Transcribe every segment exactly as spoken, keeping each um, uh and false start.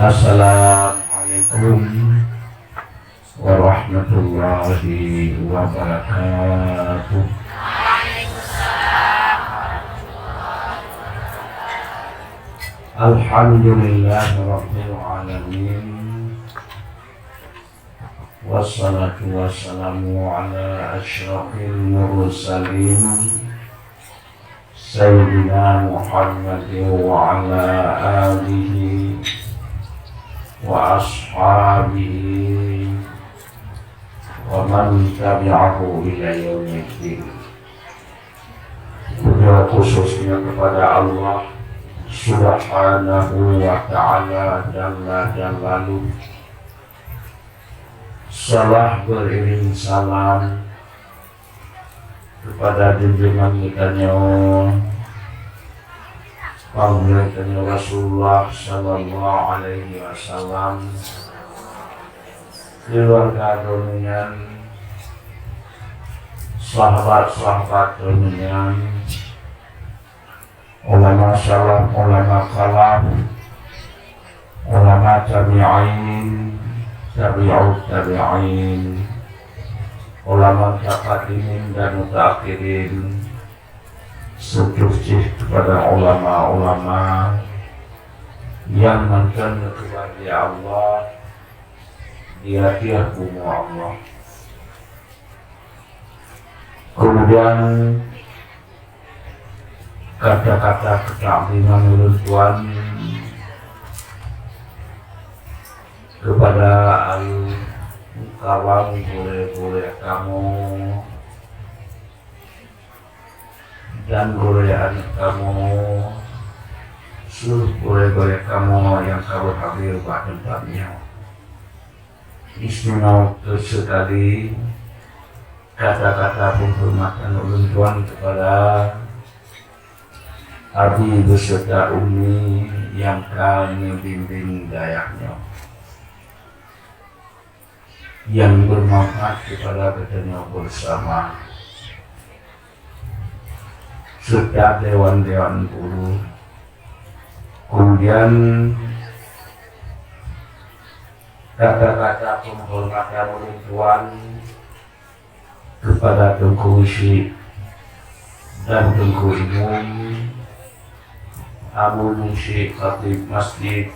Assalamualaikum warahmatullahi wabarakatuh. Alhamdulillahirabbil alamin. Wassalatu wassalamu ala asyrafil mursalin, Sayyidina Muhammadin wa ala alihi wa ashabihi wa man tabi'ahu ila yaumiddin. Puja khususnya kepada Allah Subhanahu wa Ta'ala Jalla Jalaluh. Salah beriring salam kepada junjungan geutanyoe, Panglima geutanyoe Rasulullah Sallallahu Alaihi Wasallam, keluarga droeneuh nyan, sahabat-sahabat droeneuh nyan, ulama salaf, ulama khalaf, ulama tabi'in, tabi'ut tabi'in, ulama mutaqaddimin dan mutaakhirin, seterusnya kepada ulama-ulama nyang mantong geukeubah lé Allah di ateueh bumoe Allah. Kemudian, kata-kata keutaziman ulôn tuan kepada al-, kawan gurée-gurée kamoe dan gurée aneuk kamoe, seluruh gurée-gurée kamoe nyang ka beuhadir bak teumpat nyoe. Istimewa sekali kata-kata penghormatan ulôn tuan kepada Abi beserta Umi nyang ka neubimbéng dayah nyoe, nyang bermanfaat kepada geutanyoe bersama, serta dewan-dewan guru. Kemudian, kata-kata penghormatan ulôn tuan kepada Teungku Syik dan Teungku Imum, Abu Syik Khatib Masjid,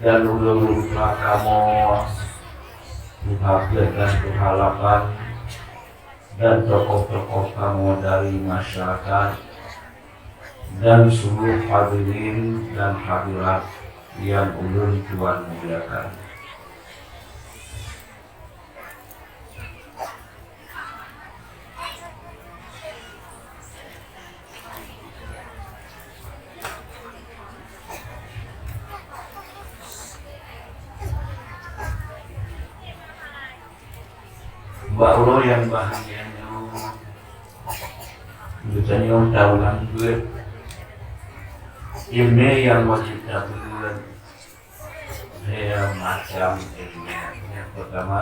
dan ulôn-ulôn tuha kamoe, tuha peuet dan tuha lapan, dan tokoh-tokoh kamoe dari masyarakat, dan seluruh hadirin dan hadirat yang ulôn tuan muliakan. Bak uroe nyang bahagia nyoe, geutanyoe taulang beuet ileumèe nyang wajéb tabeuet. Lhèe macam ileumèe. Nyang peutama,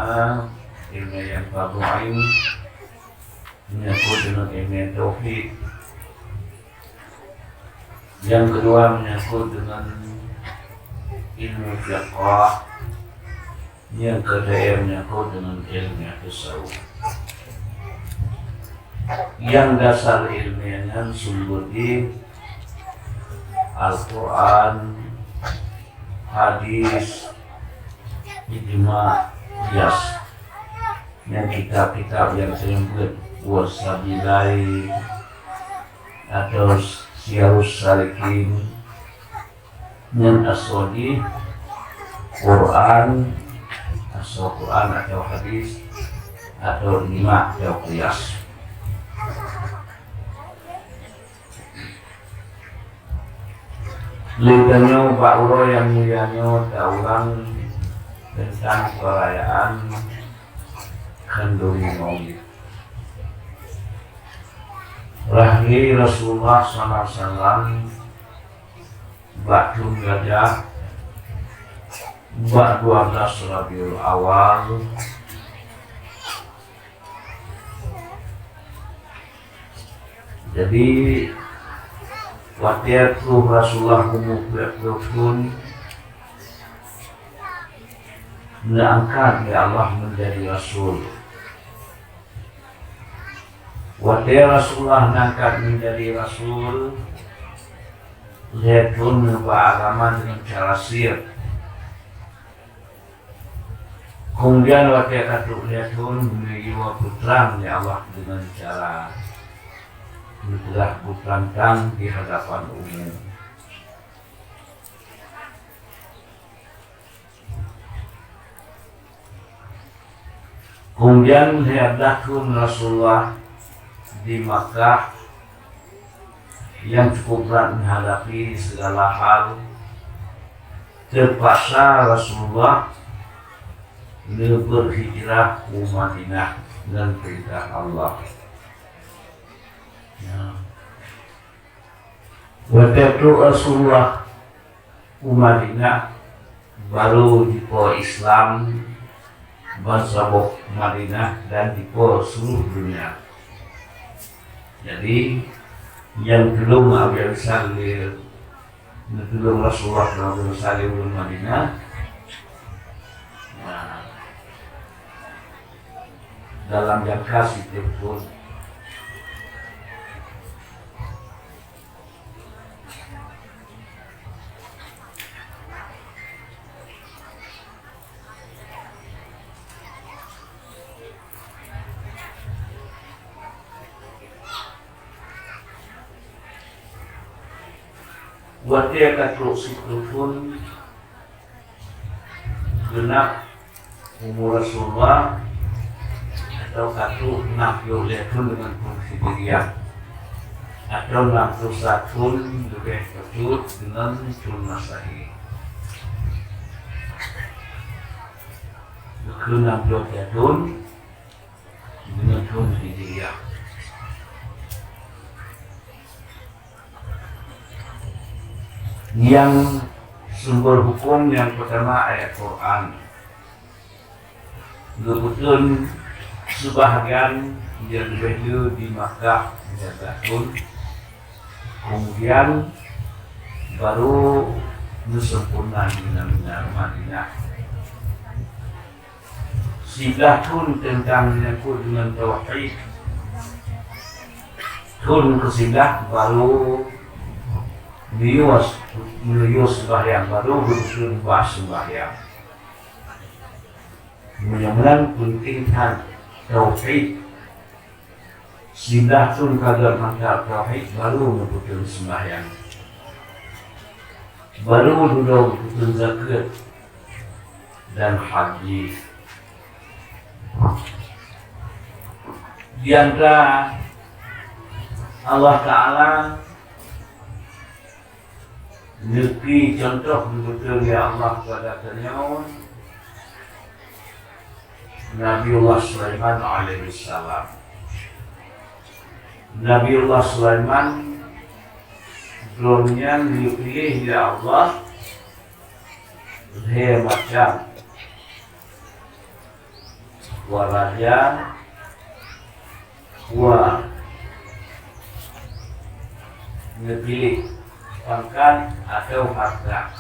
ileumèe nyang fardhu ain, menyangkut deungon ileumèe tauhid. Nyang keudua, menyangkut deungon ilmu fiqah. Nyang keulhèe, menyangkut deungon ileumèe tasawuf. Nyang dasar ileumèe nyan sumber jih Al-Quran, hadis, ijma, qiyas. Nyang kitab-kitab nyang seumeubeuet, As-Sabilain atau Siyarus Salikin, nyan asoe jih Quran, asoe Quran atau hadis, atau ijma atau qiyas. Lé tanyoe bak uroe nyang mulia nyoe taulang teuntang peurayaan khanduri Maulid. Lahé Rasulullah sallallahu alaihi wasallam bak thôn gajah, bak dua belas Rabiul Awal. Jadi, Watée troh Rasulullah umu peuet ploh thon, neuangkat lé Allah meunjadi rasul. Watée Rasulullah neuangkat meunjadi rasul, lhée thon neuba agama deungon cara syiek. Keumudian watée ka trok lhée thon, neuyue peutrang lé Allah deungon cara neupeugah beutrang-trang di hadapan umum. Keumudian lhée blah thon Rasulullah di Makkah nyang cukup brat meuhadapi sigala hal, teupaksa Rasulullah neubeurhijrah u Madinah ngon peurintah Allah. Nah, watée trok Rasulullah u Madinah, barô jipo Islam bansaboh Madinah dan jipo seuluruh donya. Jadi, nyang tulông Abu Bakar Siddiq, neutulông Rasulullah Abu Bakar Siddiq u Madinah. Nah, dalam jangka siploh thon. Watée ka trok siploh thon, geunap umu Rasulullah, atau ka trok nam ploh lhée thon deungon thon Hijriah, atau nam ploh sa thon leubeh peucut deungon thon Masehi. Keu nam ploh lhée thon deungon thon Hijriah. Nyang sumber huköm nyang peutama ayat Quran. Geupeuteun seubahgian nyang leubeh le di Makkah nyang ka thon, keumudian barô neuseumpurna di Madinah. Siblah thon teuntang menyangkut deungon tauhid. Thon keusiblah barô meuyue, meuyue seumbahyang, barô geupeuteun bah seumbahyang. Meunyoe meunan peunteng that tauhid. Siblah thon ka geuet mantap tauhid, barô neupeuteun seumbahyang. Barô dudoe neupeuteun zakeuet dan haji. Di antara Allah Taala neubri cuntoh geubeutôi lé Allah keu geutanyoe, Nabiullah Sulaiman alaihissalam. Nabiullah Sulaiman, droeneuh nyan geupiléh lé Allah lhée macam. Wa raja, wa neupiléh pangkat atau hareuta.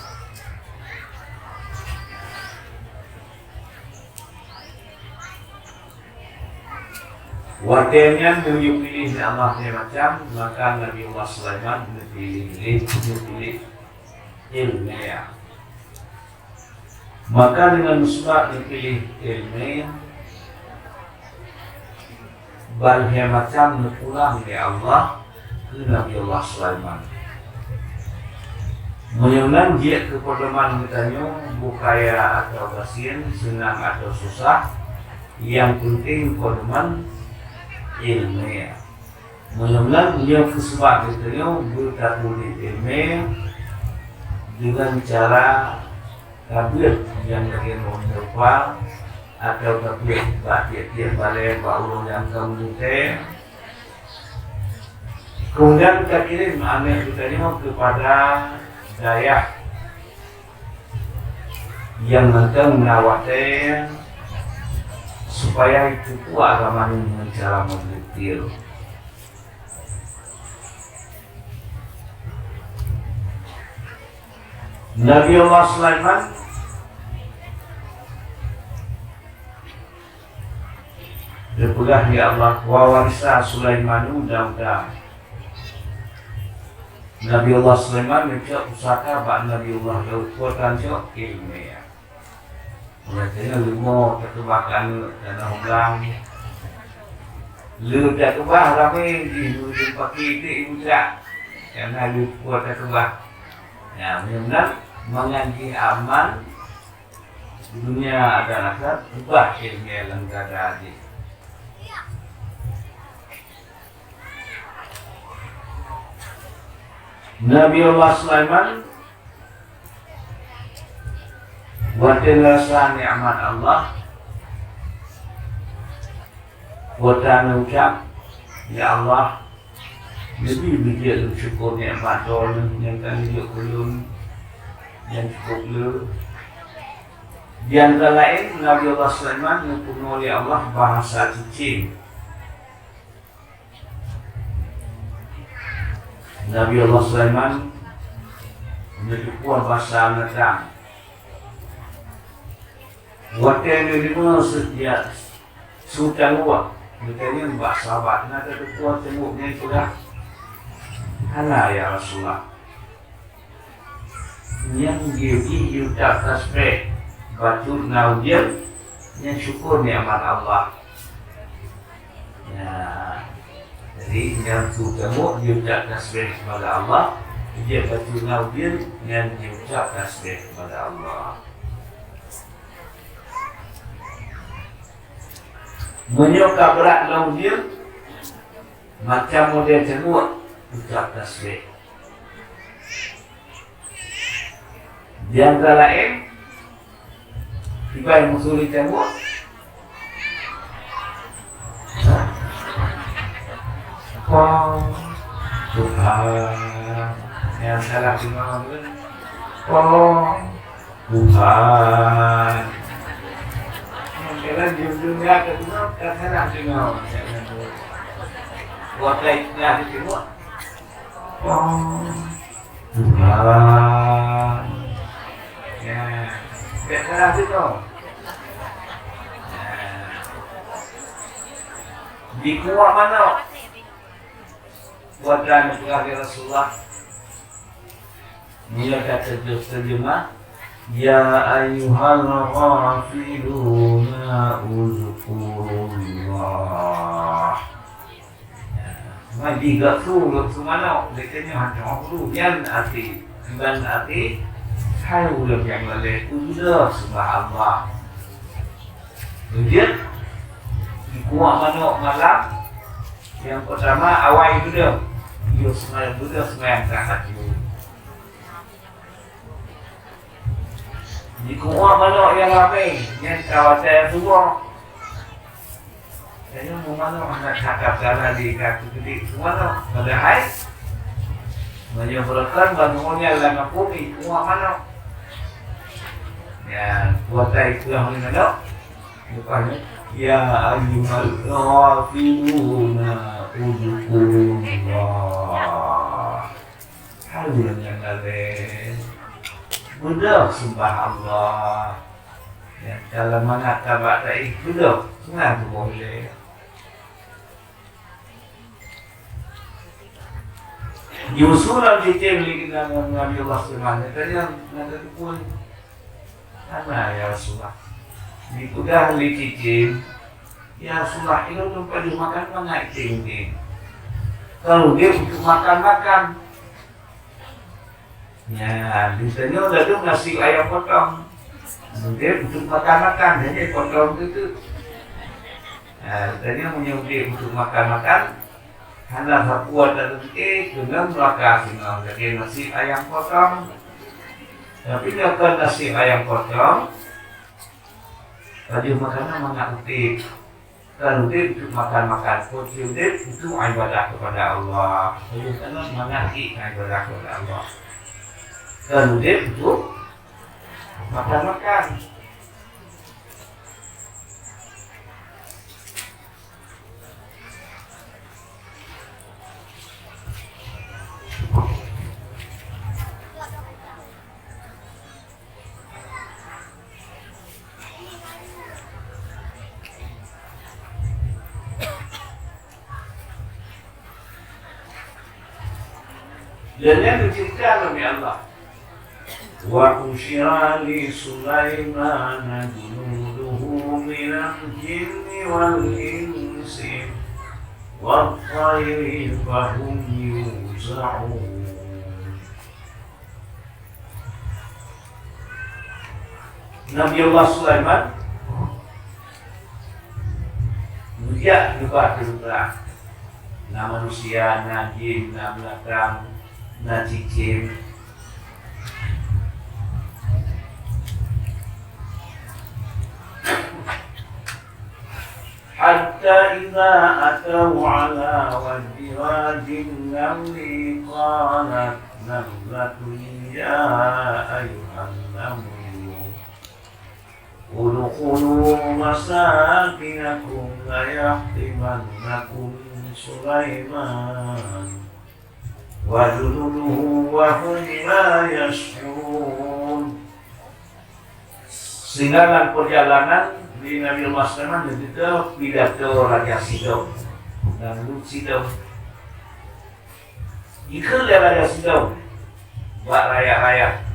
Watée nyan meunyoe piléh lé Allah lhée macam, maka Nabi Allah Sulaiman neupiléh, neupiléh ileumèe. Maka deungon seubab neupiléh ileumèe, ban lhée macam neupulang lé Allah keu Nabi Allah Sulaiman. Meunyoe nan jeuet keu peudoman geutanyoe, beukaya atawa gasien, seunang atawa susah, nyang peunteng peudoman ileumèe. Meunyoe nan, nyoe keuh seubab geutanyoe beutatuléh ileumèe deungon cara tabeuet nyang lagée ngon rupa, atawa tabeuet bak tieb-tieb balée bak ureuëng nyang ka meulintée. Keumudian takirém aneuëk geutanyoe keupada dayah nyang mantong na watée, supaya jiteupeue agama nyoe ngon cara meulintée. Nabi Allah Sulaiman geupeugah, "Ya Allah, wa warisa Sulaimanu Dauda." Nabi Allah Sulaiman geucok pusaka bak Nabi Allah Daud, peue tan cok? Ileumèe. Biasanya leumo takeubah keu aneuk dan ureueng. Le takeubah ramé jih, ureueng paki iték ibucak. Karena le peue takeubah. Ya, meunan mangat jih aman dunia dan akhirat, ubah ileumèe lam dada jih. Nabi Allah Sulaiman watèe rasa nikmat Allah, watèe geucap, "Ya Allah, neubri beujeuet lôn syukur nikmat droeneuh nyang ka neujok keu lôn, nyang cukup le." Di antara laén, Nabi Allah Sulaiman neupeurunoe lé Allah bahasa cicém. Nabi Allah Sulaiman neuteupeue basa binatang. Watèe neudeungoe seutia su cangguek, neutanyong bak sahabat, "Na tateupeue cangguek nyan peugah?" "Hana, ya Rasulullah." Nyang jih jiucap tasbih bacut na ujeuen, nyan syukur nikmat Allah. Ya. Jadi, nyang su cangguek jiucap tasbih kepada Allah, jih bacut na ujeuen, nyan jiucap tasbih kepada Allah. Meunyoe ka brat lom ujeuen, macam model cangguek, ucap tasbih. Di antara laén, kiban meusuri cangguek. Pong. Tuhan. Nyang salah deungoe tu. Pong. Tuhan. Nyang kena jum-jum ya, ka deungoe, ka salah deungoe. Buat baik, ya, deungoe. Oh, Tuhan. Ya. Biasa lah tu. Ya. Dikuak manok. Buatan peugah lé Rasulullah. Dia kata terjemah, "Ya ayyuhal ghafiluna uzkurullah." Maju gak su, gak su manok, geutanyoe hana guru. Nyan arti, nyan arti, hai ureueng nyang lalè, beudôh sembah Allah. Kemudian, dikuak manok malam, nyang pertama, awai beudôh. Yôh sembah-, beudôh sembahyang tahajud. Dikuak manok nyang ramé, nyan ka watèe tuwoe. Tanyoe manok hana that-that cara di kaki geude manok. Padahai, meunyoe beureukan banmandum nyan lam gampông dikuak manok. Ya, buat tai kuah manok. Lepas ni, "Ya ayyuhal ghafiluna udhkurullah." Hai ureueng nyang lalè, beudôh sembah Allah. Ya, kalau mangat tabak taéh, beudôh, seunang tuboh ilèe. Jiusu lam cicém lé Nabi Allah Sulaiman, katanya, "Na tateupeue?" "Hana, ya Rasulullah." Dipeugah lé cicém, "Ya Rasulullah, ilôn lôn pajoh makan mangat cicém. Ka udép untuk makan-makan." Nyan, geutanyoe ladôm nasi ayam potong. Udép untuk makan-makan, hanya potong teuk-teuk. Nah, geutanyoe meunyoe udép untuk makan-makan, hana sapeue tareungkée, keunong neuraka singoh lagèe nasi ayam potong. Tapi nyoe kon nasi ayam potong, pajoh makanan mangat udép. Kan udép untuk makan-makan, peuet udép untuk ibadah kepada Allah. Oleh karena mangat ibadah kepada Allah. Kan udép untuk makan-makan. Dan nyan geuceurita lom lé Allah. Wa husyira li Sulaimana junuduhu minal jinni wal insi wat thairi fahum yuzaun. Nabi Allah Sulaiman geujak geuba teuntara. Na manusia, na jin, na binatang, na cicém. Hatta idza atau ala wadi wadin namli qalat namlatun ya ayyuhan namlu udkhulu masakinakum la yahtimannakum Sulaiman wa junuduhu wa hum la yash'urun. Sehingga lam perjalanan di Nabi Allah Sulaiman itu pidato Raja Sidom dan Lut Sidom. Ikheun lé Raja Sidom bak rakyat-rakyat,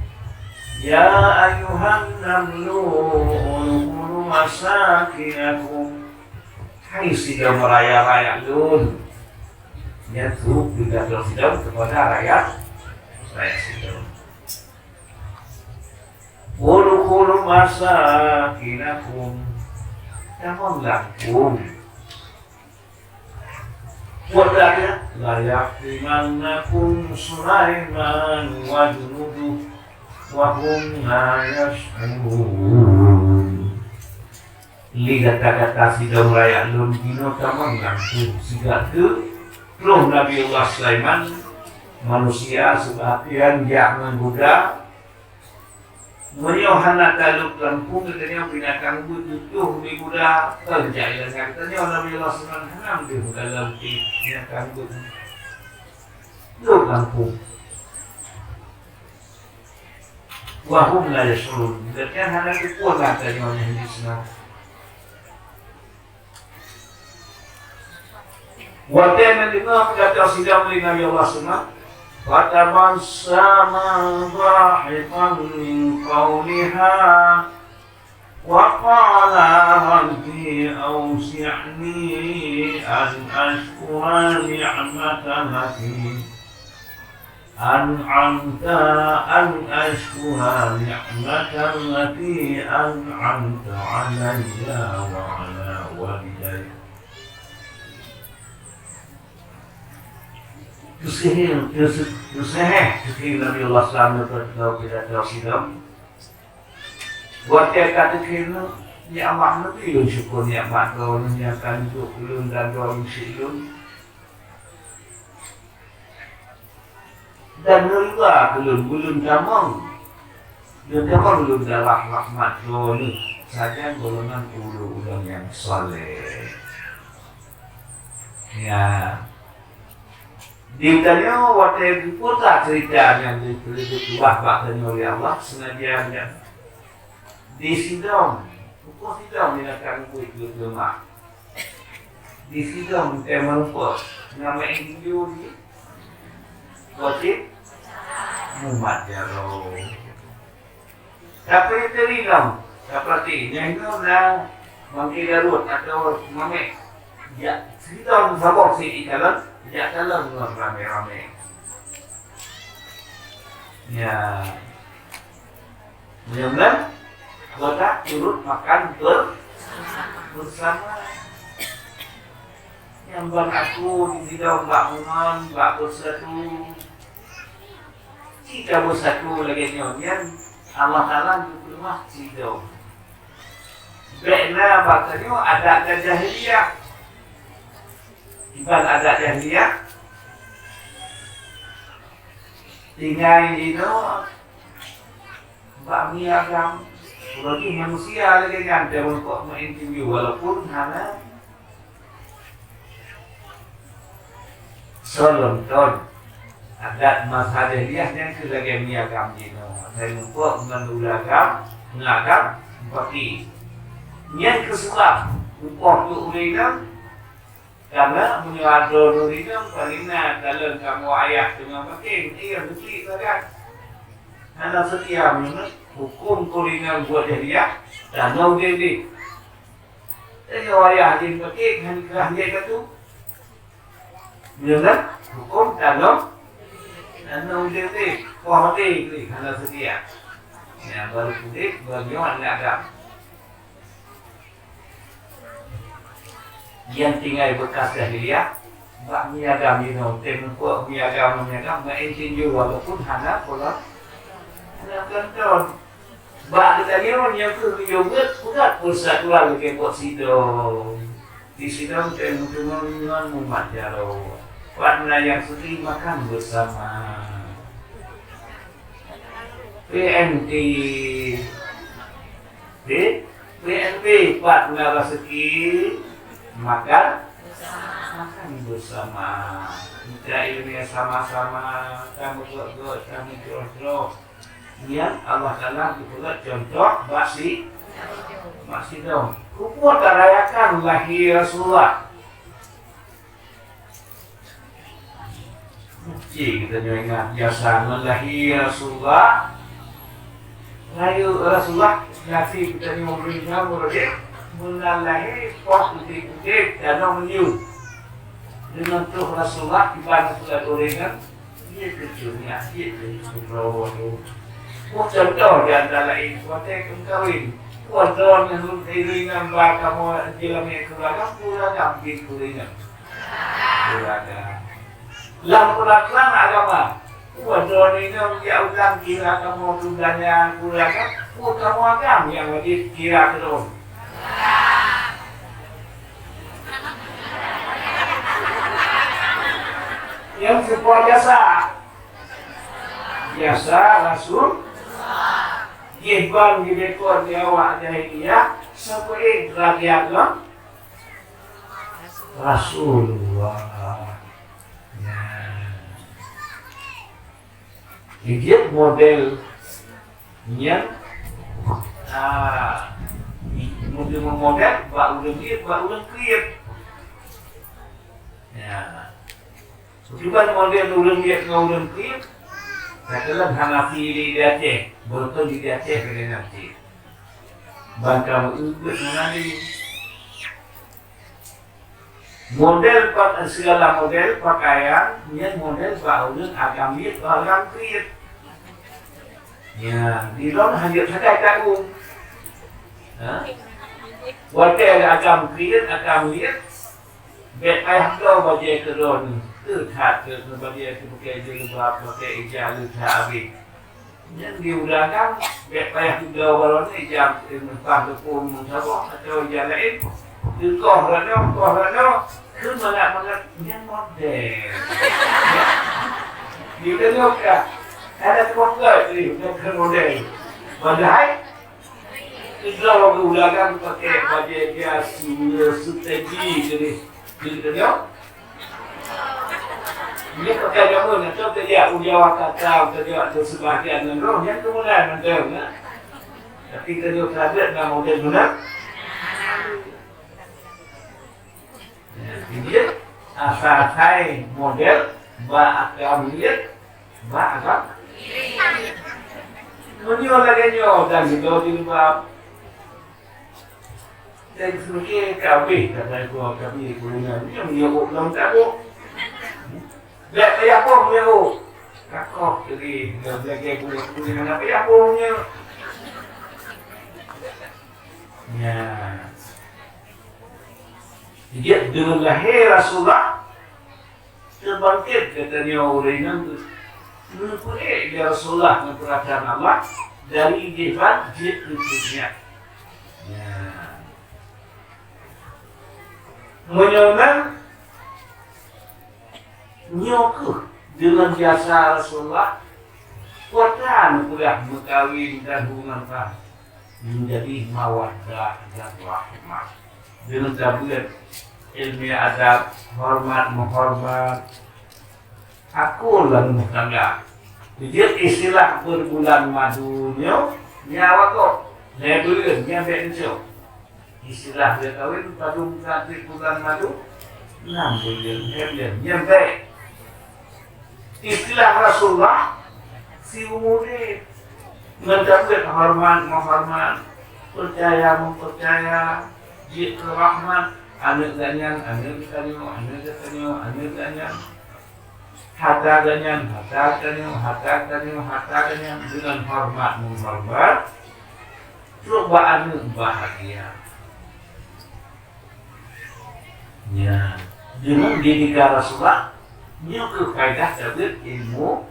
"Ya ayyuhan namlu udkhulu masakinakum." Hai Sidom, rakyat-rakyat lôn. Nyan trok pidato Sidom kepada rakyat, rakyat Sidom. Udkhulu masakinakum. Tamong lam kung. Buat lagèe, la yahtimannakum Sulaiman wa junuduhu wa hum la yash'urun. Lé gata-gata Sidom rakyat lôn jinoe tamong lam kung, sigat keu troh Nabi Allah Sulaiman, manusia sebahagian jak ngon guda. Meunyoe hana taleueb lam kung, geutanyoe binatang beuet tutoh di guda, peue jak ilang nyan. Geutanyoe Nabi Allah Sulaiman hana meudeuh dalam binatang beuet. Leueb lam kung. Wa hum la yash'urun. Geutanyoe hana teupeue geutanyoe nyan di sinan. Watèe neudeungoe pidato Sidom lé Nabi Allah Sulaiman, fatabassama dhahikan min qawliha, wa qala, "Rabbi awzi'ni an ashkura ni'mataka allati an'amta, an ashkura ni'mataka allati an'amta 'alayya wa 'ala walidayya." Teuseuhé, teuseuh-, teuseuhé, teuseuhé Nabi Allah Sulaiman nyoe pidato Sidom. Watèe ka teukheun, "Ya Allah, neubri lôn syukur nikmat Droeneuh nyang ka neuduek ulôn dan droeneuh syiek lôn. Dan neurida keu lôn, ulôn tamong, neutamong lôn dalam rahmat Droeneuh, sajan golongan ureueng-ureueng nyang saleh." Ya. Di tanyoe watèe geupeugah ceurita nyang geupeugah bak tanyoe lé Allah, seungaja nyan di Sidom, ukoe Sidom binatang beuet geuleumah. Di Sidom teuh meureumpok, nama Hindu di Wajib mumat jaroe. Tapi teurimong, seperti nyan na mangké Daud atau Mamek, jak Sidom saboh si ikalon, jak kalon ngon ramé-ramé. Ya. Meunyoe meunan, gata turut makan ber-, bersama. Nyang ban aku di Sidom bak Muman, bak Beusatu. Cit ka beusatu lagèe nyoe nyan, Allah Taala geupeuleumah Sidom. Bèk na bak tanyoe adat dan jahiliyah. Kiban adat jahiliyah, tinggai jinoe bak mi agam. Uroe jih manusia lagèe nyan, teuh meureumpok meuinterview, walaupun hana Soe lom thôn, adat masa jahiliyah nyan keuh lagèe mi agam jinoe. Asai muphom ngon ureueng agam, ngon agam, mupaki. Nyan keuh seubab muphom keu ureueng inong, Karena meunyoe droeneuh rinong, paling na kalon kamoe ayah teungoh maté, iya beutôi sagai. Hana seutia meunyoe huköm keu rinong buet jahiliyah, tanoh udeb-udeb. Tanyoe ayah jih maté, hana keuh jeuet keu tu. Meunyoe na huköm tanoh, tanoh udeb-udeb, poh maté, hana seutia. Ya, baru udeb, baru nyoe aneuk agam. Nyang tinggai beukas jahiliyah, bak mi agam jinoe, tem neupok mi agam, mi agam, meu'en tinju walaupun hana pola, hana peulantong. Bak geutanyoe, nyoe kheueh geuyue beuet, peugah peusatuan lagèe buet sidong. Di sidong tem meuteumèe ngon mumat jaroe. Pat na nyang seutri makan beusama. P N P. Di P N P, pat na raseuki, makan, makan beusama. Mita ileumèe sama-sama, tameugöt-göt, tameujoh-joh. Nyan Allah Taala geupeugöt contoh bak si, bak sidong. Keupeue tarayakan lahé Rasulullah? Meusti geutanyoe ingat jasa ngon lahé Rasulullah. Lahé Rasulullah, nasib geutanyoe ureueng Islam meureudet, meunan lahé, poh udeb-udeb, tanoh meunyoe. Deungon troh Rasulullah, iban Rasulullah ureueng nyan, jeuet keu donya, jeuet keu droe. Boh contoh di antara laén, watèe keukawen, watèe droeneuh ureueng nyan ba kamoe jeulamèe keuluwarga, keuluwarga jih ureueng nyan. Keuluwarga. Lam peuraturan agama, peue droeneuh inong jak utang kira kamoe keu beulanja keuluwarga, peue kamoe agam nyang wajéb kira keu droeneuh? Nyang seupôt jasa. Jasa Rasul. Jih ban jideungoe di awak jahiliyah, sampoe eh rakyat lom. Rasulullah. Nah. Jih model nyan, ah, model, model bak ureueng jih, bak ureueng kriet. Ya. Kiban model ureueng jih ngon ureueng kriet, kadang hana pi di Aceh, beutôi di Aceh keuneuk nyan cit. Ban ka meuubeuet ngon ade. Model pa-, segala model pakaian, nyan model bak ureueng agam miet, bak agam kriet. Ya, di lôn hana sagai taum. Ha? Watèe agam kriet, agam miet, bèk payah bloe bajèe keu droeneuh. Teuh that keu bajèe keu pakai jilbab, pakai ija leuha abéh. Nyan di ulangan, bèk payah bloe baroe nyoe jam, eh, meupan teupông meusaboh atau jam laén. Teukoh ranoe, koh ranoe, keu mangat-mangat nyan model. Di ulangan ka, ada teupông keu, eh, nyan keu model. Padahai, keudroe ulangan pakai bajèe biasa, strategi keu ni. Jadi, teuh nyoe, Nyoe peukai jameun, atau teuliak u Jawa Tatal, teuliak tu sebahagian ngon roh, nyan keumuliaan mantong, ya. Tapi teuliak sadet na model meunan. Ya, jadi, asai-asai model, bak agam liet, bak agam. Meunyoe lagèe nyoe, dan jilbab, Dan seumike kabeh, kata gua, kabeh gulungan nyoe, nyoe lom tabok. Bèk payah boh nyoe. Kakoh tadi, dah belajar gulungan, bèk payah boh nyoe. Ya. Jadi, deungon lahé Rasulullah, Teubangkét geutanyoe ureueng inong geupeuék lé Rasulullah ngon peurasaan Allah dari jih ban jeuet keu donya. Nyan. Meunyoe nan, nyoe kheueh deungon jasa Rasulullah, kuatan kuliah meukawen dan hubungan menjadi mawaddah dan rahmah. Deungon tabeuet ilmu adab, hormat meuhormat, akur lam rumah tangga. Jadi istilah berbulan madu nyoe, nyan awak kok, lhèe buleuen, nyan bèk neucok. Istilah geukawen padum cantik bulan madu, Nam buleuen, lhèe buleuen, nyan bèk. Istilah Rasulullah, siumu udép. Ngon tabeuet horeumat, meuhoreumat, peucaya, meupeucaya, jeuet keu rahmat, aneuk geuh nyan, aneuk geutanyoe, aneuk geutanyoe, aneuk geuh nyan. Hata geuh nyan, hata geutanyoe, hata geutanyoe, hata geuh nyan, deungon horeumat, meuhoreumat. Trok bak aneuk bahagia. Nyan, deungon didikan Rasulullah, nyoe keuh faedah tabeuet ilmu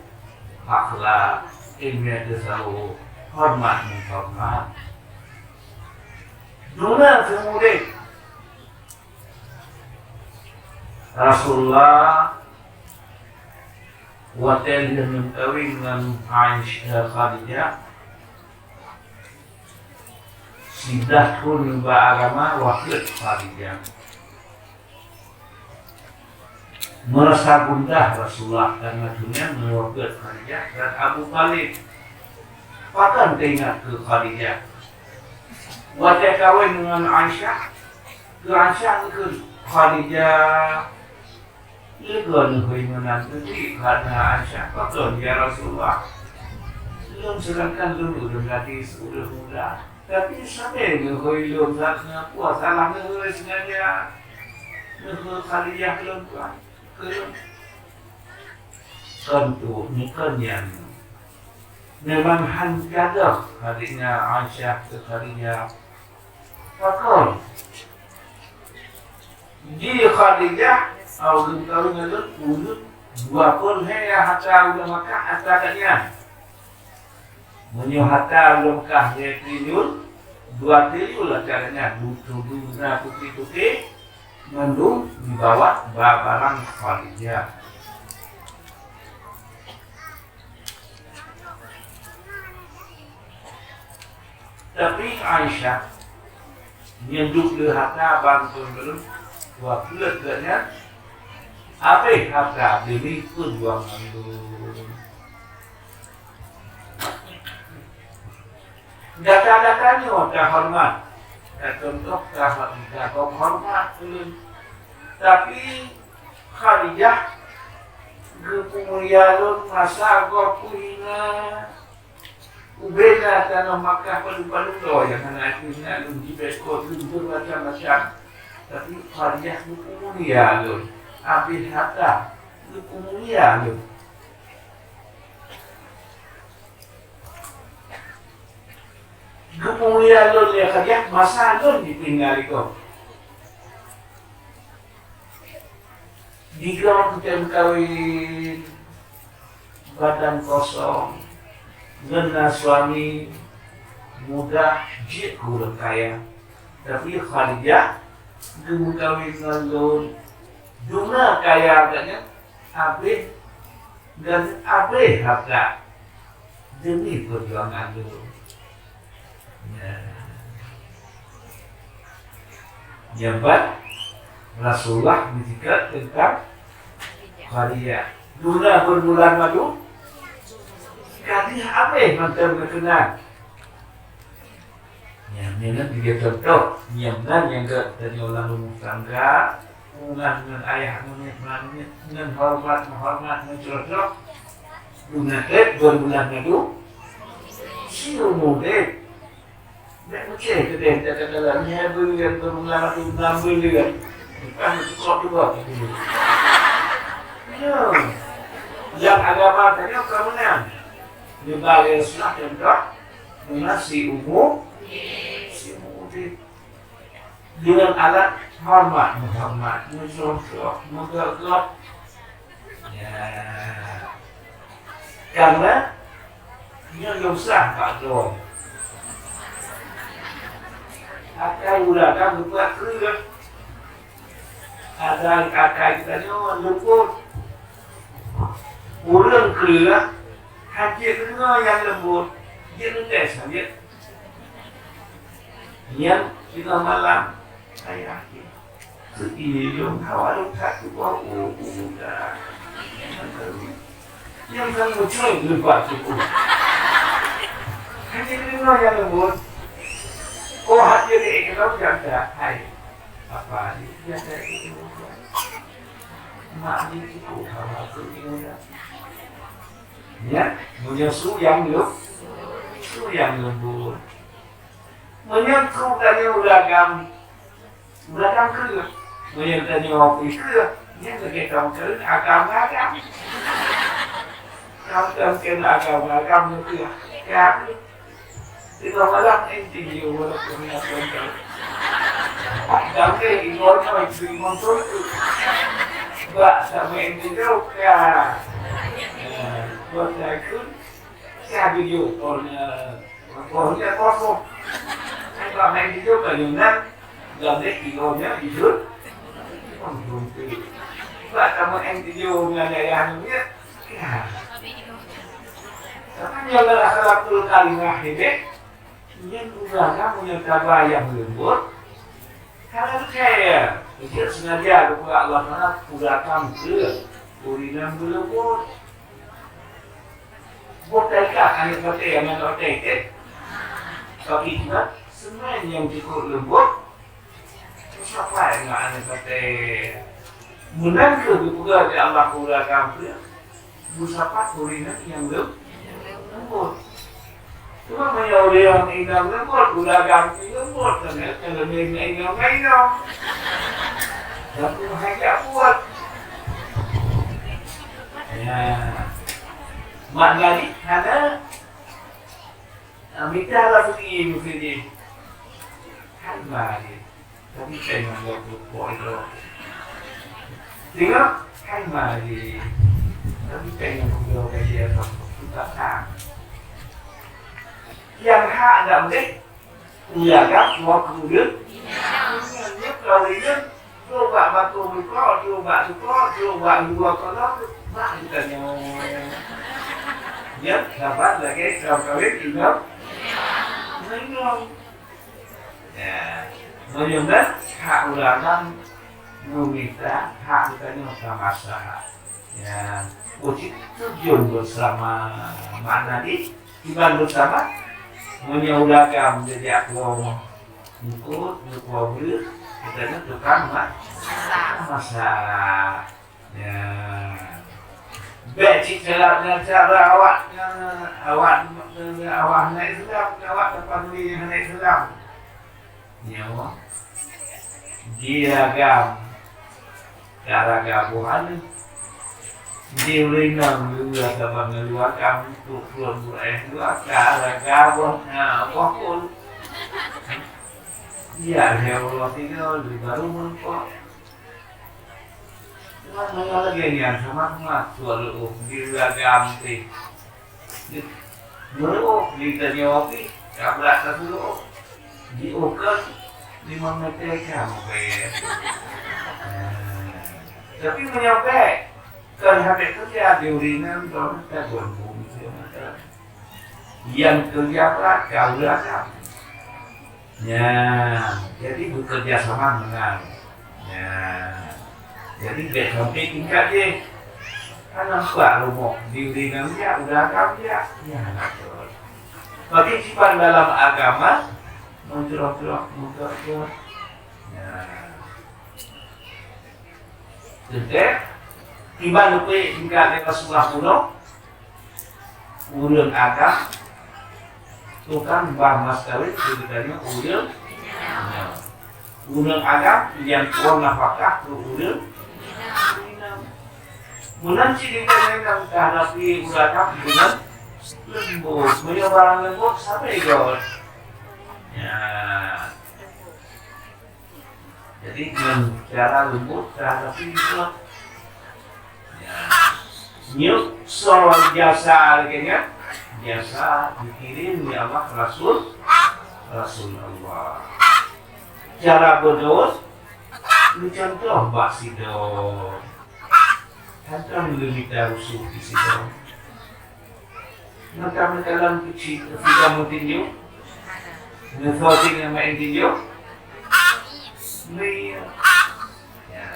akhlak, ilmu tasawuf, horeumat meuhoreumat. Duna seumudeh Rasulullah watèe lheueh meukawen ngon Aisyah, Khadijah, siblaih thon nibak agama, wafeuet Khadijah. Meurasa gundah Rasulullah karena thon nyan wafeuet Khadijah dan Abu Thalib. Pakon teuingat keu Khadijah? Watèe kawen ngon Aisyah, keu Aisyah geukheun, "Khadijah, lé goe neuhôi meunan teubiet hana Aisyah." "Pakon, ya Rasulullah? Lôn, seudangkan lôn ureueng gadis, ureueng muda. Tapi sabe neuhôi lôn, sa-, salah neuhôi, seungaja neuhôi Khadijah lôn, tuan, keu lôn." Kon tu, kon nyan. Memang han gadôh adiknya Aisyah keu Khadijah. Pakon? Di Khadijah, awai geumeukawen ngon lôn, uneuk dua peuet lhèe hata ureueng Makkah, hata geuh nyan. Meunyoe hata ureueng Makkah lhèe triliun, dua triliun hata geuh nyan, buku-buku na, kupi-kupi, mandum jibawa bak barang Khadijah. Tapi Aisyah, nyan duek le hata ban thon lôn, wafeuet geuh nyan, habéh hata demi peujuangan lôn. Gata-gata nyoe tahoreumat, tacontoh, taho-, tagob horeumat ulôn. Tapi Khadijah geupeumulia lôn masa gob peuhina. Ubena tanoh Makkah padum-padum droe nyang hana peuhina lôn, jibeuet kot lôn, beumacam-macam. Tapi Khadijah geupeumulia lôn, habéh hata geupeumulia lôn. Geupeumulia lôn lé Khadijah masa lôn jipeuhina lé gob. Di gob teuka meukawen, badan kosong, ngon na suami, mudah jeuet keu ureueng kaya. Tapi Khadijah geumeukawen ngon lôn, dum na kaya geuh nyan, habéh, dan habéh hareuta demi peujuangan lôn. Ya. Nyan ban Rasulullah meucakap teuntang Khadijah. Dum na beubulan madu, Khadijah habéh mantong geukeunang. Nyan, nyan, nyan, tiga contoh. Nyan, nyan, nyang geutanyoe lam rumoh tangga, peue ngon ayah, ngon mak, ngon horeumat, meuhoreumat, meucroh-croh. Dum na trép beubulan madu, siumu udép. Bèk meucé keudéh, kata-kata, nyan beubulan madu, nam beubulan. Bukan cukup dua. Ya. Nyang agama tanyoe ka meunan. Nibak Rasulullah contoh, meunan siumu, siumu udép. Deungon adat horeumat, meuhoreumat, meucroh-croh, meugöt-göt. Ya. Karena nyoe lôn sah bak droe. Akai ulat ka geupeugah kreueh. Adak akai geutanyoe leumbot. Ureueng kreueh, hana jeuet deungoe nyang leumbot, jeuet leumbot sabe. Nyan singoh malam, ayah jih. Seuleueng hawa lôn that tuboh u, u muda. Nyang ka meucreng leubeh tuboh. Hana jeuet deungoe nyang leumbot. Oh, hana jeuet deungoe nyang leumbot, hai. Apa ni? Biasa itu. Mak ni cukup haba tu ni udah. Ya, meunyoe su nyang leuh, su nyang leumbut. Meunyoe su tanyoe ureueng agam, ureueng agam kreueh. Meunyoe tanyoe kreueh, nyan lagèe tông keu agam-agam. Tông keu agam-agam nyoe kreueh. Ka kreueh. Tengah malam, eh, tinggi, walaupun nak tonton. Tapi, ibu nyoe, ibu nyoe tu. Bak sama yang tidur, ya. Ya, buat saya pun, saya video, oh, ya. Oh, ya, kosong. Saya bak main video, banyak. Jadi, ibu nyoe, tidur. Oh, belum tidur. Bak sama yang tidur, dengan ayah nyoe, ya. Ya. Tapi, kalau akhlakul karimah ini, Nyan ureueng agam meunyoe taba nyang leumbot, hana leukai. Jeuet sengaja geupeugah Allah Taala, "Peugah keu ureueng inong beuleumbot." Boh teuka aneuk batèe, aneuk batèe, eh? Tapi, seumai nyang jikôt leumbot, Meusapat ngon aneuk batèe. Meunan kheueh geupeugah lé Allah keu ureueng agam peue? Meusapat ureueng inong nyang leu-, leumbot. Cuma meunyoe ureueng inong leumbot, ureueng agam pih leumbot, keuneuk keuneuk inong ngon inong. Dan ureueng hana buet. Ya. Makna jih hana Nah, mita raseuki meuseuti. Hai mari. Tapi saya nggak buat buat itu. Tengok, hai mari. Tapi saya nggak buat buat itu. Kita tak. Yang hak dah boleh. Iya kan? Semua kemudian. Yang kalau ini Trok bak batu meukeurok, trok bak sukok, trok bak luwa kolong, bak geutanyoe. Nyan saban lagèe kawin inong. Inong. Ya. Meunyoe hak ulama meumita hak geutanyoe sama-sama. Ya. Uji tujuan bersama makna di Iban beusama, meunyoe ureueng agam geujak keu eungkôt, keu breueh, geutanyoe tukang ma-, masak. Ya. Bèk cit cara, cara awak, awak, awak hana Islam, awak teupah tuli nyang hana Islam. Nyoe. Di agam. Ka ragaboh aneuk. Di ureueng inong lôn rasa bangai luwa kampung, peuet ploh eh dua, ka ragaboh, na boh pun. Ya, ya Allah, tiga, di baru meurumpok. Cuma, mana lagi ni, sama-sama, suara, oh, di agam, teh. Meureuôh, di tanyoe pih, ka brat ka meureuôh. Jiôh kön, limong meter ka meubayar. Nah, tapi meunyoe bèk, kön habéh keureuja di ureueng inong, droeneuh ka gon bumi siuroe mata. Nyang keureuja brat ka ureueng agam. Nyan, jadi bekerja sama meunan. Nyan. Jadi bèk sampai tingkat jih. Kan nampak rumoh di ureueng inong jak, udah agam jak. Nyan beutôi. Bagi sifat dalam agama, meunceurok-ceurok, meunceurok-ceurok. Nyan. Teuntèe, iban leupie tingkat lé Rasulullah bunoe, ureueng agam, tukang bah mas kawin, keu geutanyoe ureueng inong. Ureueng agam nyang tuwö nafakah keu ureueng inong. Meunan cit geutanyoe nyang ka hadapi ureueng agam deungon leumbot. Meunyoe barang leumbot, sabe göt. Ya. Jadi, ngon cara leumbot, cara pintar. Ya. Nyoe soal jasa lagèe nyan, jasa geukirém lé Allah Rasul, Rasul Allah. Cara beudôh, meucuntoh bak sidroe. Hana lôn mita rusoh di sidroe. Maka meukalon keuchik, sidang meutinju. Neusoe singoh main tinju. Mie. Ya.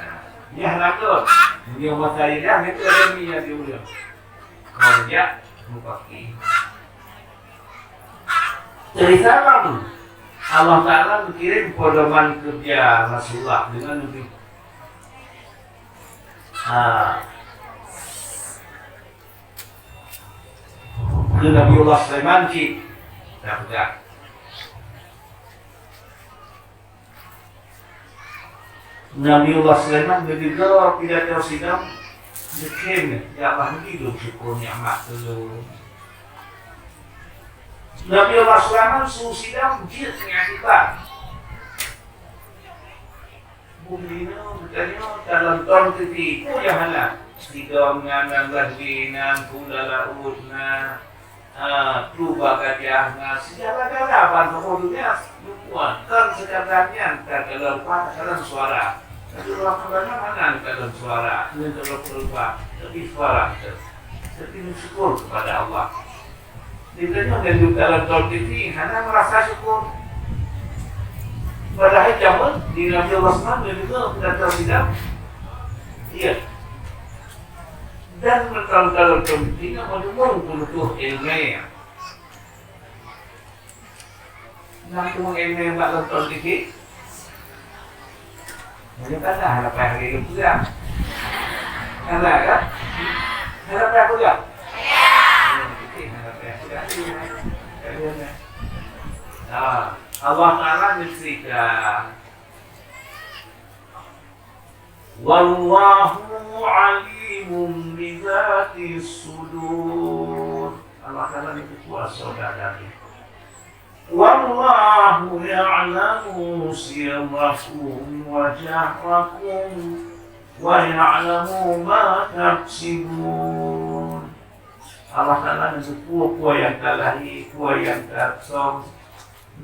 Nyan lakoe. Meunyoe masa idah, itu ada mie di ureueng. Kau jak, mupaki. Dari salam, Allah Ta'ala meukirim pedoman keureuja Rasulullah deungon Nabi. Ah. Keu Nabiullah Sulaiman cit tapeugah. Nabiullah Sulaiman geudeungoe pidato sidang, geukheun, "Ya Allah, bri lôn syukur nikmat keu lôn." Nabiullah Sulaiman su sidang jeuet ngon akibat. Bumdinoe geutanyoe kalon ton teuti, peue nyang hana? Sidom nyan, nan Lahdi nyan, Kuala Laut nyan, ah, Pluba Gajah nyan, sigala-gala ban saboh donya. Lukman, kon sekadar nyan, takalon rupa, takalon suara. Tapi ureueng Padang hana takalon suara, nyan takalon rupa, tapi suara teuh. Tapi meusyukur kepada Allah. Di tanyoe nyang duek dalam T V hana merasa syukur. Padahai jameun di Nabi Allah Sallam nyang deungoe pidato sidang, iya. Dan meutal-tal T V nyan meunyoe peunutoh ilmu. Nyang teumeu'en bak nonton T V. Meunyoe ka na, hana payah lé geupeugah. Ka na kan? Hana payah peugah? Hmm, T V hana payah peugah. Nah, Allah Taala neuseurita. Wallahu alimun bizatis sudur. Allah Taala ni kuasa dada. Wallahu ya'lamu sirrakum wa jahrakum wa ya'lamu ma taksibun. Allah Taala ni kuasa nyang ka lahé, kuasa nyang ka som,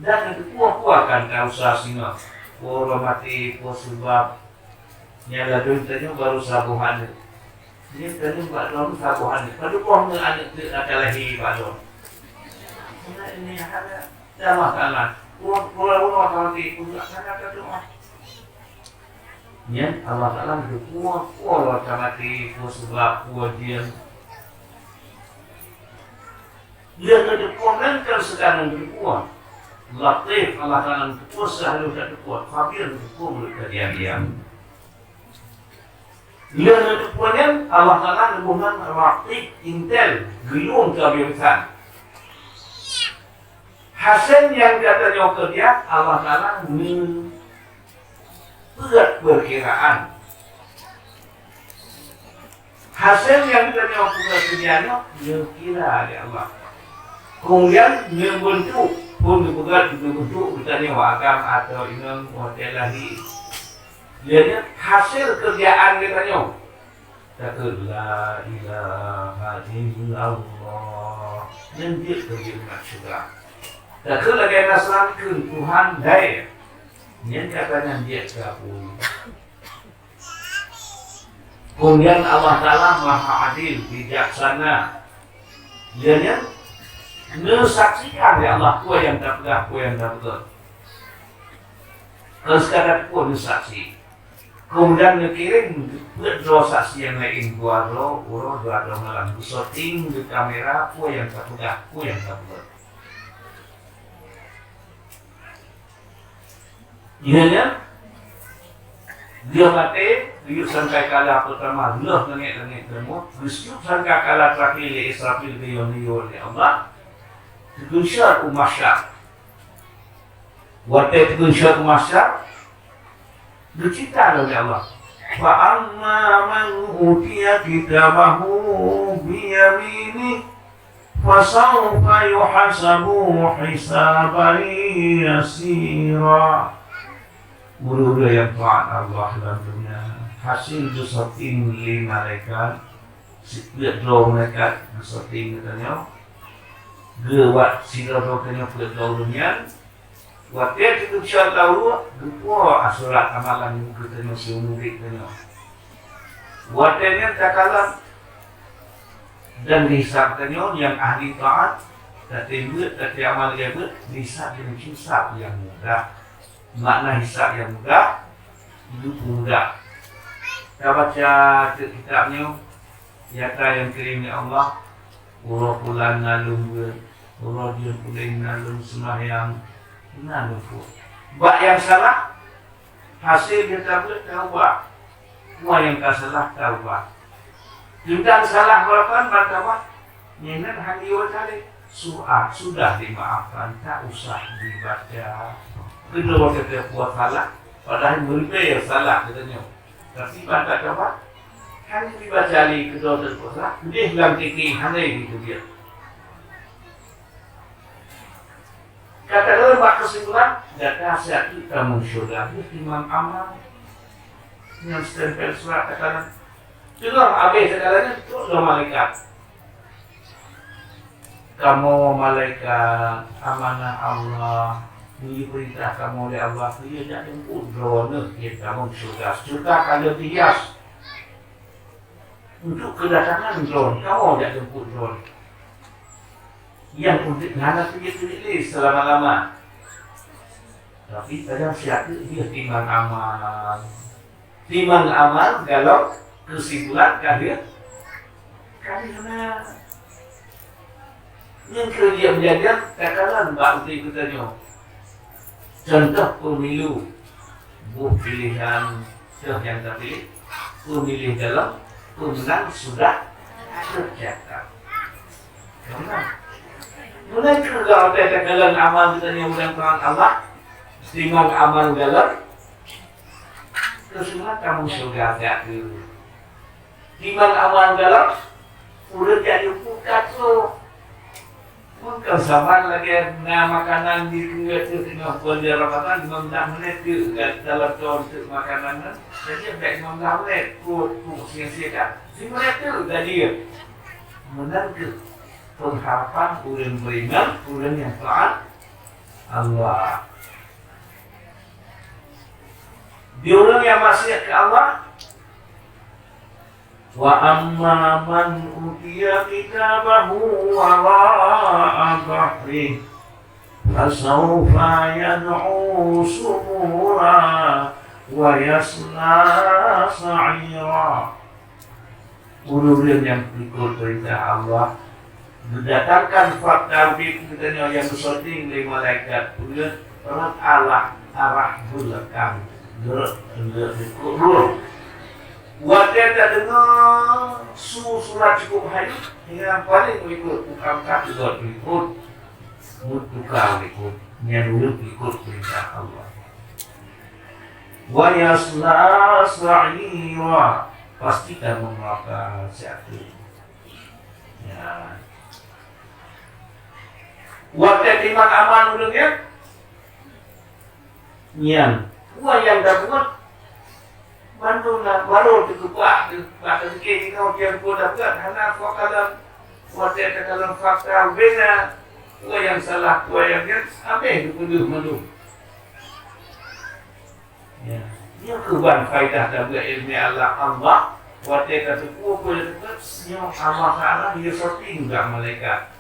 dan kuasa nyang ka usaha singoh. Kuasa maté, kuasa sabab, Nyang ladôm tanyoe barô saboh aneuk. Nyan tanyoe bak droeneuh saboh aneuk. Padub boh ngon aneuk teuk ka lahé bak droeneuh. Nyan, nyan hana Allah Taala. Uroe, uroe, uroe ka maté pun hana tadoa. Nyan Allah Taala geupeue, peue uroe ka maté, peue sabab, peue jeuem. Lheueh neuteupeue nyan kon sekadar neuteupeue. Latif, Allah Taala neuteupeue, seuhaloh that teupeue, Khabir neuteupeue meunurot kejadian. Lheueh neuteupeue nyan, Allah Taala neuboh nan Raqib, intel, geuyue ka biasa. Hasé nyang gata nyoe keureuja, Allah Taala neu- peuet peukiraan. Hasé nyang geutanyoe peubuet keureuja nyoe geukira lé Allah. Keumudian, neubeuntuk, phon geupeugah geubeuntuk geutanyoe agam ateueh inong watée lahé. Lheueh nyan, hasé keureuja geutanyoe. Takheun, "La ilaha illallah." Nyan jeuet keu jeuet ngon syeuruga. Takheun lagée Nasrani kheun, "Tuhan dai." Nyan kata nyan jeuet keu apui. Keumudian Allah Taala Maha Adil, bijaksana. Lheueh nyan, neusaksikan lé Allah peue nyang tapeugah, peue nyang tapeugah. Kon sekadar peue neusaksi. Keumudian neukirém peuet droe saksi nyang laén, dua droe uroe, dua droe malam. Geusyuting di kamera peue nyang tapeugah, peue nyang tapeugah. Inan nyan, lheueh maté, geuyue sangkakala peurtama lheueh langét-langét teumeung, geuyue sangkakala teurakhé lé Israfil geuyue yue lé Allah, teugeunsyot u mahsyar. Watée teugeunsyot u mahsyar, geucebta lom lé Allah, "Fa amma man utiya kitabahu biyaminih, fasawfa yuhasabu hisaban yasira." Ureuëng-ureuëng nyang taát Allah lam donya, hasé geusyuting lé malaikat, sipeuet droe malaikat geusyuting geutanyoe, geuwat sidroe-droe tanyoe peuet droe ureuëng nyan, Watée teukeusya laweuek, geupeue surat amalan geutanyoe siumu geutanyoe. Watée nyan takalon dan dihisab tanyoe nyang ahli taát, tatem beuet, tatem amal lagée beuet, dihisab deungon hisab nyang mudah. Makna hisab nyang mudah, geupeumudah. Tabaca teuk kitab nyoe, nyata nyang kirém lé Allah, uroe pulan na lôn beuet, uroe jeuem ulée na lôn seumahyang, na lôn peuet. Bak nyang salah, hasé geutabeuet taubat. Wa nyang ka salah taubat. Teuntang salah beurakon ban taubat, nyan hana jeuet lé. Su'at sudah dimaafkan, tak usah dibaca. Keudroe teuh buet salah, padahai meuribèe salah geutanyoe. Tapi ban taubat, hana dibaca lé keudroe teuh buet salah, deh lam tiké hana jiteubiet. Ka takalon bak keusimpulan, gata siat tamong syeuruga, timbang amal nyang stempel surat takalon. Teungoh habéh takalon nyan, trok lom malaikat. Kamoe malaikat amanah Allah, nyang jipeurintah kamoe lé Allah, keu jak jemput droeneuh, tamong syeuruga. Syeuruga ka lheueh dihias. Untuk keudatangan droeneuh, kamoe jak jemput droeneuh. Nyang untuk hana teubiet-teubiet lé seulama-lama. Tapi kadang siat jih timbang amal. Timbang amal, galom keusimpulan ka lheueh, ka lheueh na. Nyan keuh jeuet meujadi takalon bak udép geutanyoe. Contoh pemilu, boh pilihan teuh nyang tapiléh, pemiléh galom, pemenang sudah teucatat. Pemenang. Meunan keuh watèe takalon amal geutanyoe mudah-mudahan Allah, timbang amal galom, keusimpulan tamong syeuruga siat jih. Timbang amal galom, ureueng jak jemput ka trok. Mungken saban lagèe na makanan di keue teungoh bulan Ramadan, lima belas menit teuk ka dalam thon teuk makanan nyan. Jadi bèk lima belas menit, peuet, peuet, siang-siang ka. Lima menit teuk ka jeuet. Meunan keuh pengharapan ureueng beriman, ureueng nyang taat Allah. Di ureueng nyang maksiat keu Allah, "Wa amma man utiya kitabahu wara'a dhahrih, fasaufa yad'u subura wa yasla sa'ira." Ureueng-ureueng nyang ikot peurintah Allah, geudatangkan fakta udép geutanyoe nyang geusyuting lé malaikat, peuet rot Allah arah beulakang, geurok, geurok, geurok. Watèe tadeungoe su surat cukôp hayeu, nyang paleng ikot, bukan ka ikot, ikot, meutuka ikot, nyan ureueng ikot peurintah Allah. Wa yasla sa'ira, pasti ka meuneuka siat jih. Ya. Watèe timbang amal ureueng nyan, nyan, peue nyang tabuet, bandum na, barô teukeubah, teukeubah, teukeubah, inoe nyang peue tabuet, hana fakta, watèe takalon fakta, beda, peue nyang salah, peue nyang nyan, habéh teupeudeuh mandum. Ya. Nyoe keuh ban faedah tabeuet iéleumé Allah, Allah, watèe tateupeue peue nyang teupeue, nyoe Allah Taala geuyue syuting bak malaikat.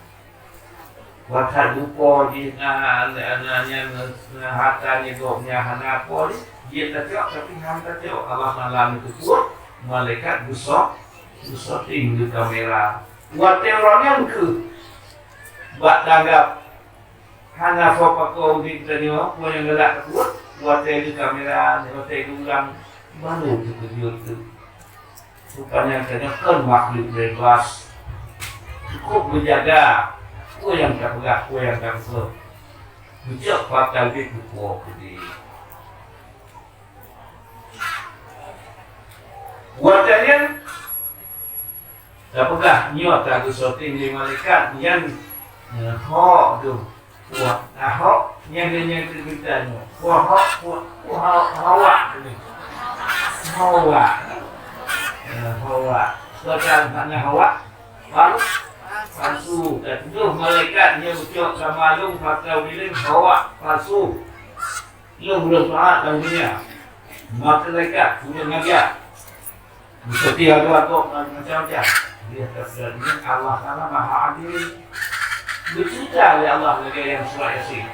Watèe geupo jih na, na, na, nyan, na hareuta nyan gobnyan hana po jih, jeuet tacok, tapi han tacok. Allah Taala neuteupeue, malaikat geusho-, geusyuting di kamera. Watèe uroe nyan keuh bak tanggab Hana soe pakon udép tanyoe, peue nyang galak tabuet, watèe di kamera, watèe di ureueng, baru teukeujot teuh. Rupanya tanyoe kon makhluk bebas. Cukup beujaga peue nyang tapeugah, peue nyang tapeugah. Geucok fakta udép beuko keudeh. Watèe nyan, Tapeugah nyoe ka geusyuting lé malaikat nyan, eh, hok tu. Wah, ah, hok nyan, nyan, nyan keubitan nyoe. Wah, hok, wah, wah, hawak tu ni. Hawak. Eh, hawak. Soe tan makna hawak? Pal-, palsu. Ka tujoh malaikat nyoe geucok sama lôn mata ulileng hawak palsu. Lôn ulôn taát lam dunia. Maka malaikat ulôn ngajak. Seperti ada aku macam-macam. Dia terjadi Allah Taala Maha Adil. Bercerita oleh Allah lagi yang surah Yasin.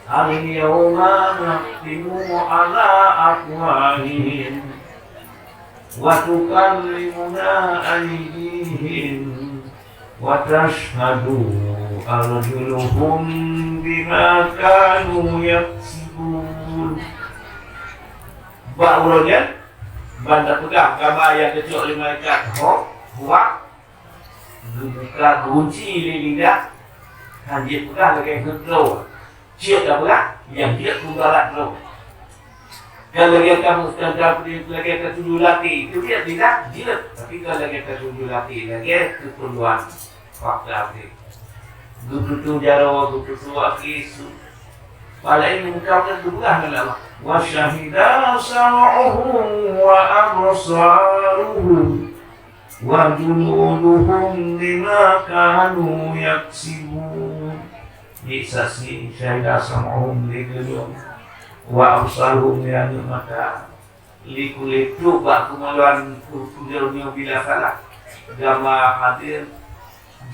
Al-yawma nakhtimu ala afwahihim wa tukallimuna aydihim wa tashhadu arjuluhum bima kanu yaksibun. Bak uroe nyan, ban tapeugah kama nyang geucok lé malaikat ho, huwa, geubuka, geugunci lé lidah, han jeuet peugah lagèe geuh droe. Jeuet tapeugah, nyang jeuet keu barat droe. Kon lagèe ka, kon ka, lagèe ka tuju latèe, itu jeuet lidah, jeuet. Tapi kon lagèe ka tuju latèe, lagèe keupeurluan. Fakta teuh. Geututoe jaroe, geututoe akhé su. Padahai muka kan geupeugah ngon Allah. Wa syahida sam'uhum wa absaruhum wa juluduhum bima kanu yaksibun. Jeuet saksi, syahida sam'uhum lé geulong, wa absaruhum lé aneuk mata. Likot-likot bak keumaluan peudeueng nyoe bila salah. Gama hadir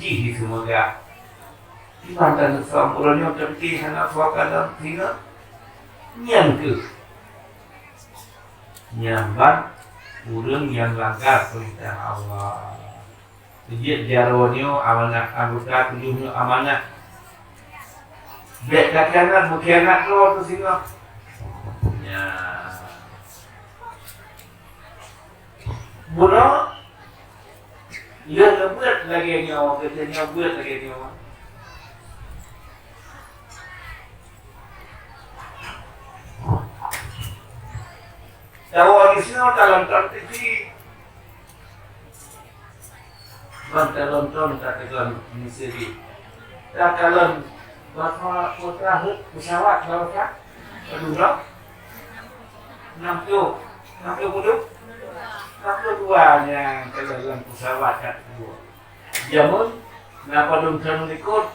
jih di seumoga. Iban dan seumpurna nyoe teunti hana soe kalon singoh. Nyan keuh. Nyan ban ureueng nyang langgar peurintah Allah. Jeuet jaroe nyoe amanah, anggota tujoh nyoe amanah. Bèk takhianat, meukhianat droe teuh singoh. Nyan. Bunoe, lheueh neubeuet lagèe nyoe, geutanyoe beuet lagèe nyoe. Tawoe di sinoe takalon T V. Ban takalon, takalon misteri. Takalon bahwa kota heuet pesawat, bahwa ka padum droe? Enam puluh. Enam puluh padum? Enam puluh dua nyang kalon lam pesawat ka dua. Jameun na padum thôn likot,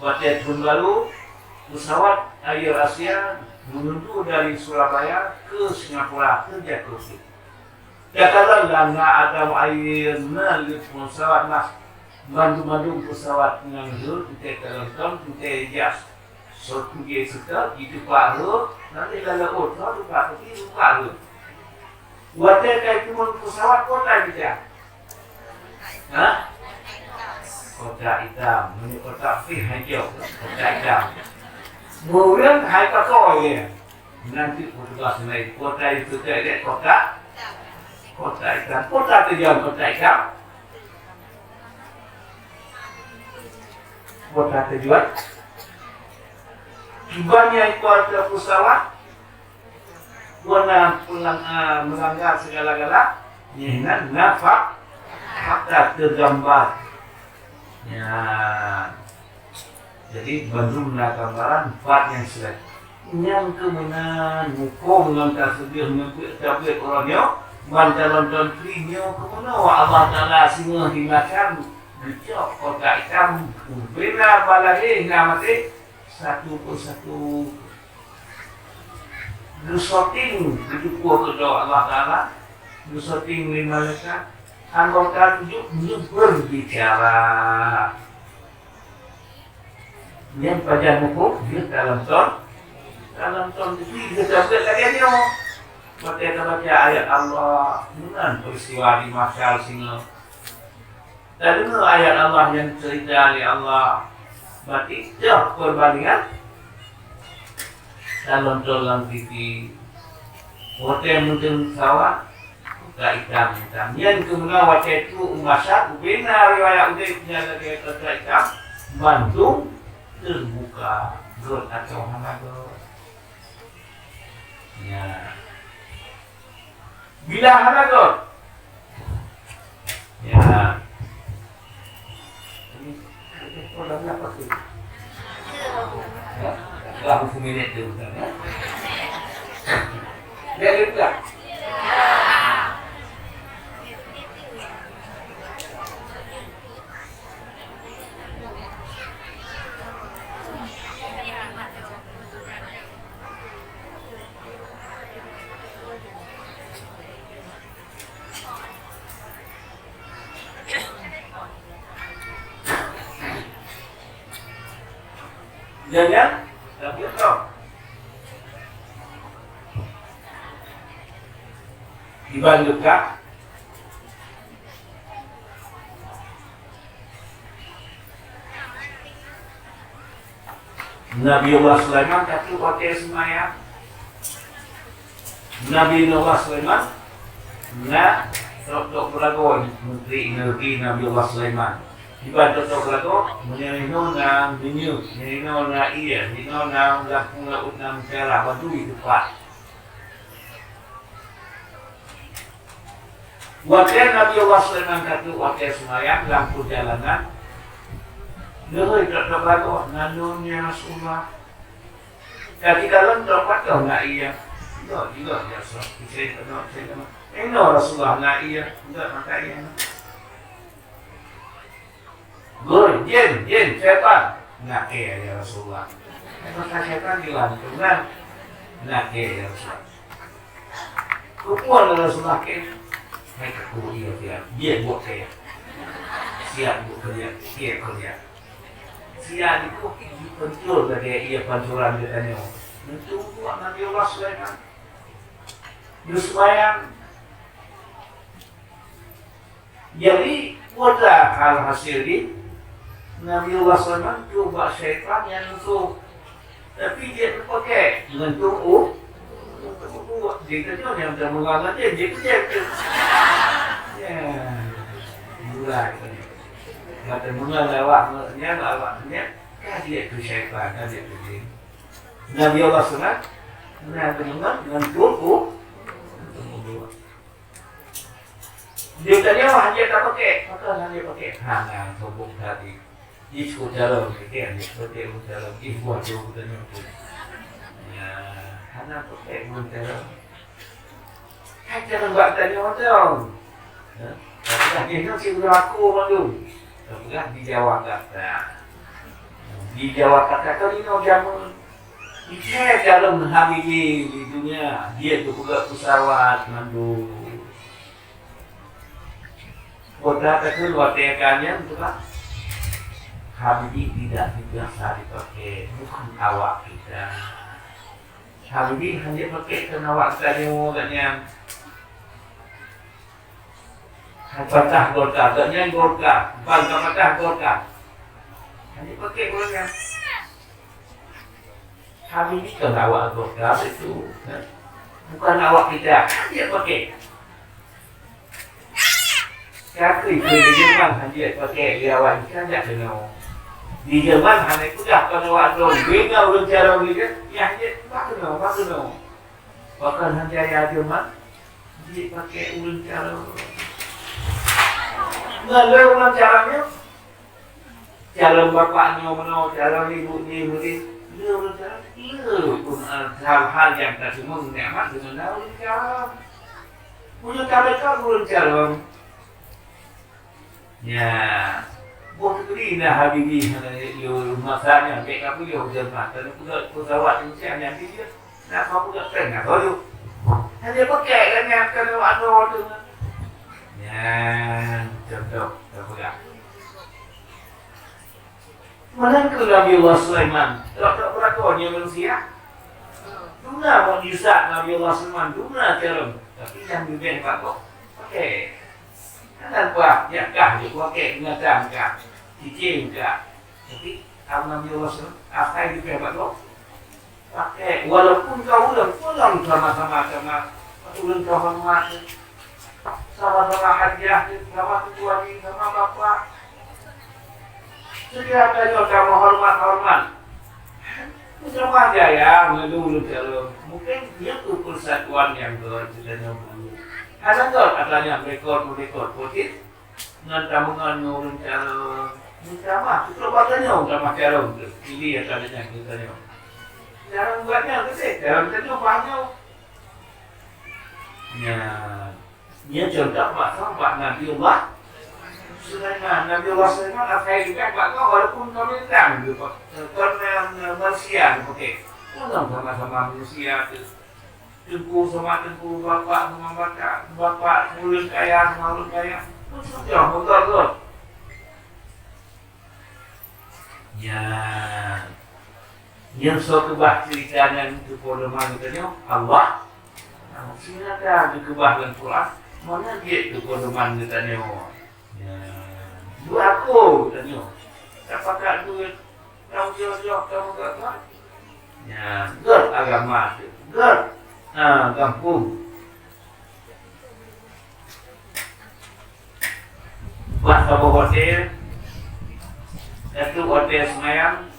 watèe thôn baru, pesawat Air Asia menuju dari Surabaya ke Singapura, ke Jakarta. Takalon lam na Adam Air na lé pesawat, nah, bandum-bandum pesawat nyang jeuet, teuntèe kalon, teuntèe jas. Sot kujé seutôt jiteupak rhot, nanti lam laôt, sot teupak tepi teupak rhot. Watèe ka jiteumeung pesawat, kota itam. Hah? Kota itam. Meunyoe kota pih hijau, kota itam. Meureueng hai pakoi lé. Nanti petugas laén, kota itu tadi, kota, kota itam. Kota tujuan kota itam. Kota tujuan. Kiban nyang kuat pesawat, warna pelang-, ah, melanggar segala-gala, nyan na fa-, fakta tergambar. Ya. Jadi, bandum na gambaran bat nyang silai. Nyang keumeunang mukôm ngon taseudeh neubeuet tabeuet uroe nyoe, ban talon-talon keunoe keumeunang Allah Taala singoh di makam geucok kota itam, ubena balagé na maté, satu persatu geusyuting, geuteupeue keudroe Allah Taala, geusyuting lé malaikat, anggota tujoh nyoe berbicara. Nyan pajan muphom, jeuet dalam ton, dalam ton teupeu jeuet tabeuet lagèe nyoe. Watèe tabaca ayat Allah, meunan peristiwa di mahsyar singoh. Tadeungoe ayat Allah nyang cerita lé Allah, berarti toh perbandingan. Dalam ton lam T V, watèe meuteun pesawat, Kota itam-itam. Nyan keuh meunan watèe trok u mahsyar, ubena riwayat udép nyan lagèe kota itam, bandum teubuka, göt atawa hana göt. Nyan. Bila hana göt? Nyan. Lah, minit tu, ya. Dia ada juga. Nyan, nyan, tapi tong. Iban juga. Nabiullah Sulaiman ka trok watèe seumayang. Nabi Allah Sulaiman na trok-trok beulagoe, menteri negeri Nabi Allah Sulaiman. Diban trok-trok beulagoe, meunyoe na minyeuk, meunyoe na ié, meunyoe na lampu laôt na mutiara, baduy teupat. Watée Nabi Allah Sulaiman ka trok watée seumayang lam peujalanan, leuhôi trok-trok beulagoe, "Nanu, ya Rasulullah." Ka di dalam trok pakoh na ié. Enggak juga, ya Rasulullah. Saya tak nak, saya tak nak. "Inoe Rasulullah, na ié." Enggak, maka ié. "Goi, jin, jin, syaitan." "Na kée, ya Rasulullah." Maka syaitan bilang, "Tuhan, na kée, ya Rasulullah." Kupuan Rasulullah kée. Hai kaku ié, dia. Dia buat kée. Siap buat kerja, kée kerja. Siap itu, itu betul lagi ia pansuran dia tanya. Itu buat Nabi Allah Sulaiman. Dia sembahyang. Jadi, peue alhasil jih, Nabi Allah Sulaiman trok bak syaitan nyang musoh. Tapi jeuet teupaké ngon tueng u-, tueng ubeut. Jih tanyoe nyang teumeungon lagée jih, jih tu. Ya, mulai. Ka teumeungon awak nyan, awak nyan, ka jeuet keu syaitan, ka jeuet keu jin. Nabi Allah Sulaiman na teumeungon ngon tueng u-, tueng ubeut. Di tanyoe hana tapaké, maka hana paké. Hana sombong tadi. Di cukôp jalan, kan? Di cukôp jalan. Ih, buah tu, tanyoe tu. Ya, hana paké buah jalan. Hai, jangan buat tanyoe tu. Ya? Tapi lagi nak si aku malu. Tapi di Jawa kata. Di Jawa kata tu, inoe jameun. Ié calon habibi di dunia, dia tu peugah pesawat mandum. Kota takheun watée ka nyan tu kan. Habibi tidak biasa dipakai, bukan awak kita. Habibi hana pakai keu awak kita nyoe kat nyan. Hai patah Golkar, kat nyan Golkar, ban ka patah Golkar. Hana pakai ureueng nyan. Habibi kan awak Golkar itu, kan? Bukan awak kita, kan dia pakai. Tapi di Jerman hana pakai, di awak kita tak kena. Di Jerman hana peugah kan awak tu, bina ureueng cara ureueng dia, ya, dia tak kena, tak kena. Bahkan hana ya Jerman, dia pakai ureueng cara. Lalu ureueng cara ni, calon bapak nyoe meunoe, calon ibu nyoe meunoe, le ureueng cara, le pun hal-hal nyang ka seumeung nikmat deungon ureueng cara. Punya cara ka ureueng cara. Ya, boh teukeudi na habibi hana le masa nyan, bèk ka peuyah ujan mata, na peugah pesawat Indonesia nyan di dia. Nak apa pula kan nak baru. Hanya pakai kan yang kena waktu tu. Nyan contoh tak peugah. Mana ke Nabi Allah Sulaiman? Tak tak berlaku dia manusia. Duna mukjizat Nabi Allah Sulaiman, duna cara. Tapi yang lebih bagus. Okey. Kan nampak, ya kah dia pakai binatang kah, cicing kah. Tapi Nabi Allah Sulaiman, apa yang lebih bagus? Pakai, walaupun kau ulôn, ulôn sama-sama, sama ulôn kau hormat, sama-sama hadiah, sama ketua ni, sama bapak. Setiap kali kamu hormat-hormat, sama aja ya, ngadu ulôn kalau mungkin dia tu persatuan yang berjalan dulu. Ada tak katanya rekor-rekor positif? Ngon tameungon ngon ureueng cara. Minta maaf, cukup bak tanyoe tamah cara tu. Pilih ata nyan keu tanyoe. Cara buat nyan keu cara tanyoe paham nyoe. Nya, nya contoh bak sahabat Nabi Allah Sulaiman. Nabi Allah Sulaiman akai juga bak kau walaupun kau bintang tu, kon manusia tu, okey. Kon sama-sama manusia tu. Teungku sama teungku, bapak sama bapak, bapak ulôn kaya sama ulôn kaya. Pun sudah, motor tu. Ya. Nyang soe keubah cerita nyan keu pedoman geutanyoe, Allah. Nah, sehingga geukeubah lam Quran, mana jeuet keu pedoman geutanyoe. Ya. Dua aku geutanyoe. Tak pakat duit. Kamu jauh-jauh, kamu tak tahu. Ya, gét agama tu. Gét. Ah, gampông. Bah saboh watèe, satu watèe seumayang,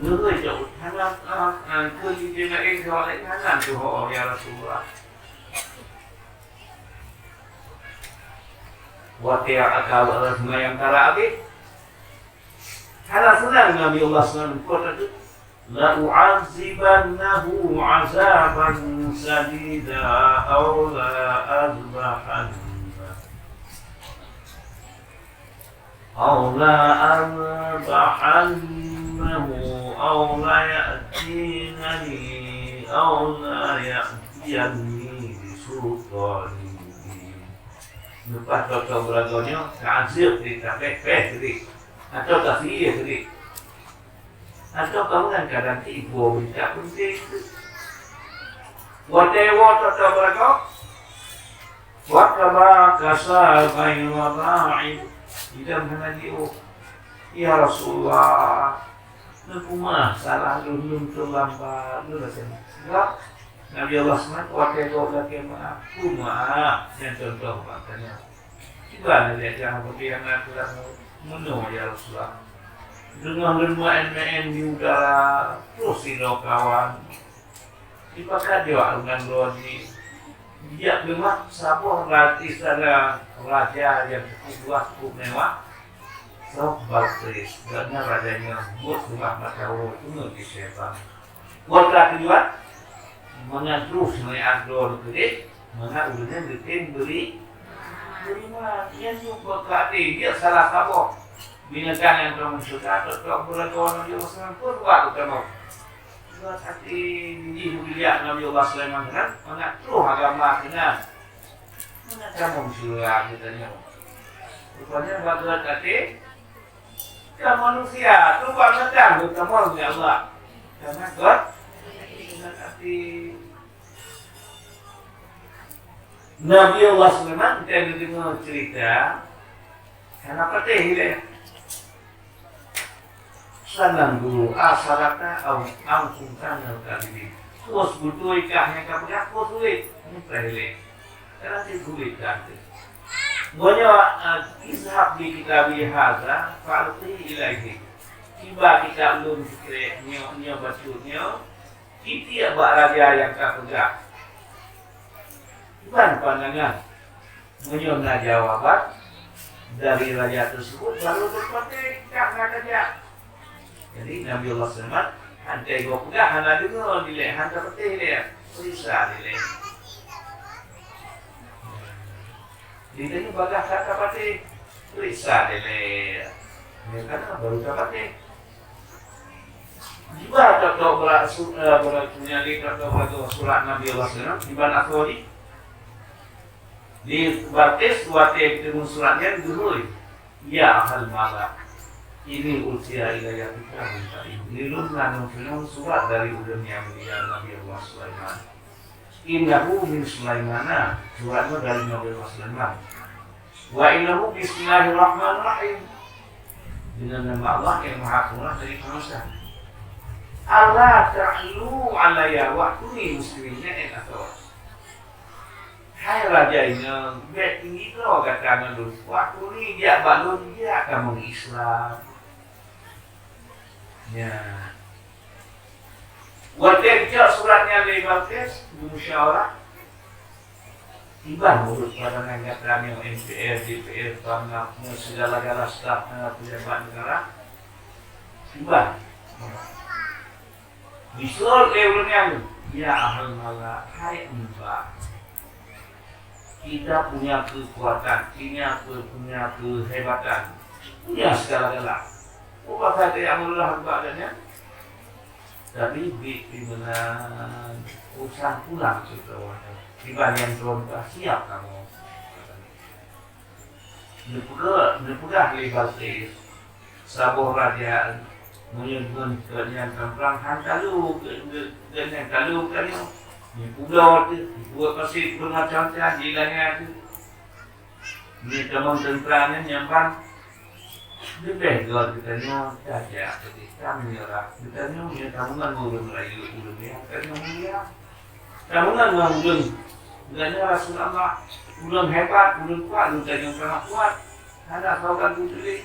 nuroi jauh. Hana, ah, ah, keu jeuet laén, jaweueb laén, hana tuho, ya Rasulullah. Watèe ka seumayang tara abéh, hana seunang Nabi Allah seunang kota tu. "La u'adzibannahu 'adzaban syadida aw la azbahanna, aw la azbahannahu, aw la ya'tiyani, aw la ya'tiyani bi sultanin mubin." Leupah toto beurangkasoe nyoe, ka azeueb di tapéh-péh keudéh, atawa ka sihé keudéh. Atawa kamoe kadang iboh beurita peunteng. Watèe woe toto beurangkasoe, wa kama kasa ghairu ba'id. Idam hana jiôh. "Ya Rasulullah, neupeumeu'ah salah lôn, lôn teulambat, lôn lakèe meu'ah." Sebab Nabi Allah seunang watèe gob lakèe meu'ah, peumeu'ah. Nyan contoh bak tanyoe. Kiban lagèe nyang beutôi hana teulat meunoe, ya Rasulullah. Deungon lôn meu'én-meu'én di udara, troh sidroe kawan. Jipakat jaweueb ngon droe jih. Jijak geumat saboh ra-, istana raja nyang cukup luwah, cukup mewah. Soe? Balqis. Gobnyan raja nyang buet rumoh mata uroe teungeut di Syaitan. Buet ka tujuan, mangat droe seumayang droe keudéh, mangat ureueng nyan geutem beuri-, beriman. Nyan nyoe buet ka até, jeuet salah saboh. Binatang nyang ka meusyeuka, tok-tok beureugon Nabi Allah seunang pun buat utama. Buat até jih mulia Nabi Allah Sulaiman kan, mangat troh agama keunan. Mangat kamoe syeuruga geutanyoe. Rupanya bak geutanyoe, ka manusia, cuba ngeutang geutanyoe lé Allah. Karena God, até Nabi Allah Sulaiman, watèe neudeungoe cerita, hana patéh ilèe. Sananzuru asadaqta am kunta minal kadhibin. Kos beutôi kah nyang kapeugah, kos sulet. Nyan ilèe. Karena cit sulet kah teuh. Meunyoe, ah, izhab bi kitabi hadza fa alqi ilaihi. Kiba kitab lôn sikrek nyoe, nyoe bacut nyoe, titiek bak raja nyang kapeugah. Ban pandangan. Meunyoe na jawaban dari raja tersebut, baru berpatéh, ka na kajak. Jadi, Nabi Allah Sulaiman, han teugoe peugah, hana deungoe dilèe, han tapatéh lé, peuriksa dilèe. Di tanyoe bagaih ka tapatéh, peuriksa dilèe. Nyan ka na baru tapatéh. Jiba tok-tok beura-, su-, eh, beura-, meunyoe tok-tok beura-, surat Nabi Allah Sallallahu Alaihi Wasallam, jiba asoe jih. Di Balqis watèe geuteumeung surat nyan, geukheun, "Ya ahlal mala, inni ulqiya ilayya kitabun karim." Nyoe lôn na neupeunyoe surat dari ulôn nyang mulia Nabi Allah Sulaiman. "Innahu min Sulaimana," surat nyoe dari Nabi Allah Sulaiman. "Wa innahu bismillahirrahmanirrahim." Dengan nama Allah yang Maha Pengasih lagi Pengasih. "Alla ta'lu alayya wa'tuni muslimin," nyan asoe. Hai raja inong, bèk tinggi droe gata ngon lôn. "Wa'tuni," jak bak lôn, jak kamoe Islam. Nyan. Watèe geucok surat nyan lé Balqis, geumusyawarah, "Kiban meunurot pandangan gata nyoe M P R, D P R, Pangap, ngon segala-gala staf, eh, pejabat negara? Kiban?" Geuseuôt lé ureueng nyan, "Ya ahlal mala, hai amba, kita punya kekuatan, punya ke-, punya kehebatan, punya segala-gala. Peue pasai tajak meureulah ubak gata nyan? Tapi bit pih meunan, urosan pulang cit awaknyan. Kiban nyang droe ka siap kamoe." Neupeugah, neupeugah lé Balqis, saboh raja, meunyoe ngon gobnyan tamprang, han talu geu-, geu-, gobnyan talu tanyoe. Meupulo teuh, meubuet pasi beumacam-macam di langèt teuh. Meutamong teuntra nyan nyang ban, leubeh göt geutanyoe tajak keudéh, tameunyeurah. Geutanyoe meunyoe tameungon ureueng rayeuk, ureueng nyang tanyoe mulia. Kamoe ngon ulôn, geutanyoe Rasulullah, ulôn hebat, ulôn kuat, ulôn tanyoe sangat kuat. Hana soe ganggu teuh lé.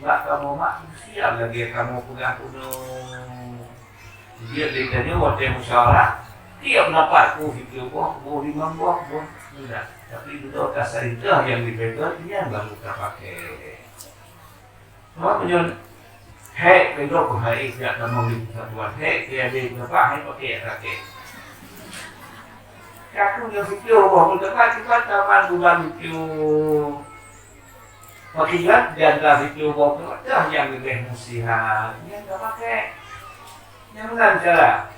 Bak kamoe mak siap lagèe kamoe peugah keunoe. Jeuet lé tanyoe watèe musyawarah, tiep pendapat, oh, siplôh boh, boh limong boh, boh. Tidak. Tapi beutôi ka saintah nyang dipeugah, nyan baru tapaké. Sebab meunyoe hék keudroe hai jak tamong di persatuan, hék keu adé keubah hai paké rakyat. Kaku nyang siplôh boh meuteumpat, cuba taman buban siplôh. Pakilat di antara siplôh boh meuteumpat, dah nyang leubeh muslihat, nyang ka paké. Nyang meunan cara.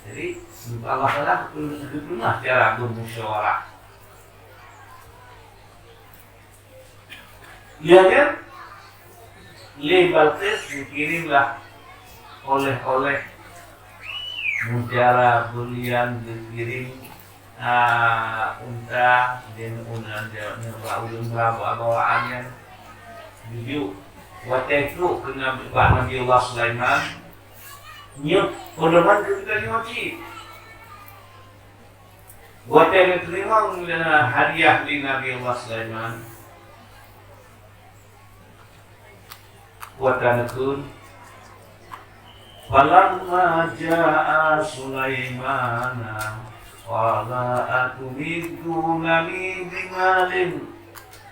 Jadi, Allah Taala geupeuna cara beumusyawarah. Lheueh nyan, lé Balqis geukirimlah oleh-oleh, mutiara, berlian, geukirim, a, unta, dan unta, dan bak ulôn ba-, bawaan nyan. Jujur, watèe trok keu Nabi, bak Nabi Allah Sulaiman, nyoe pedoman keu geutanyoe cit. Watèe neuteurimong hadiah lé Nabi Allah Sulaiman, watèe neukheun, "Falamma jaa Sulaimana qala atumiddunani bimalin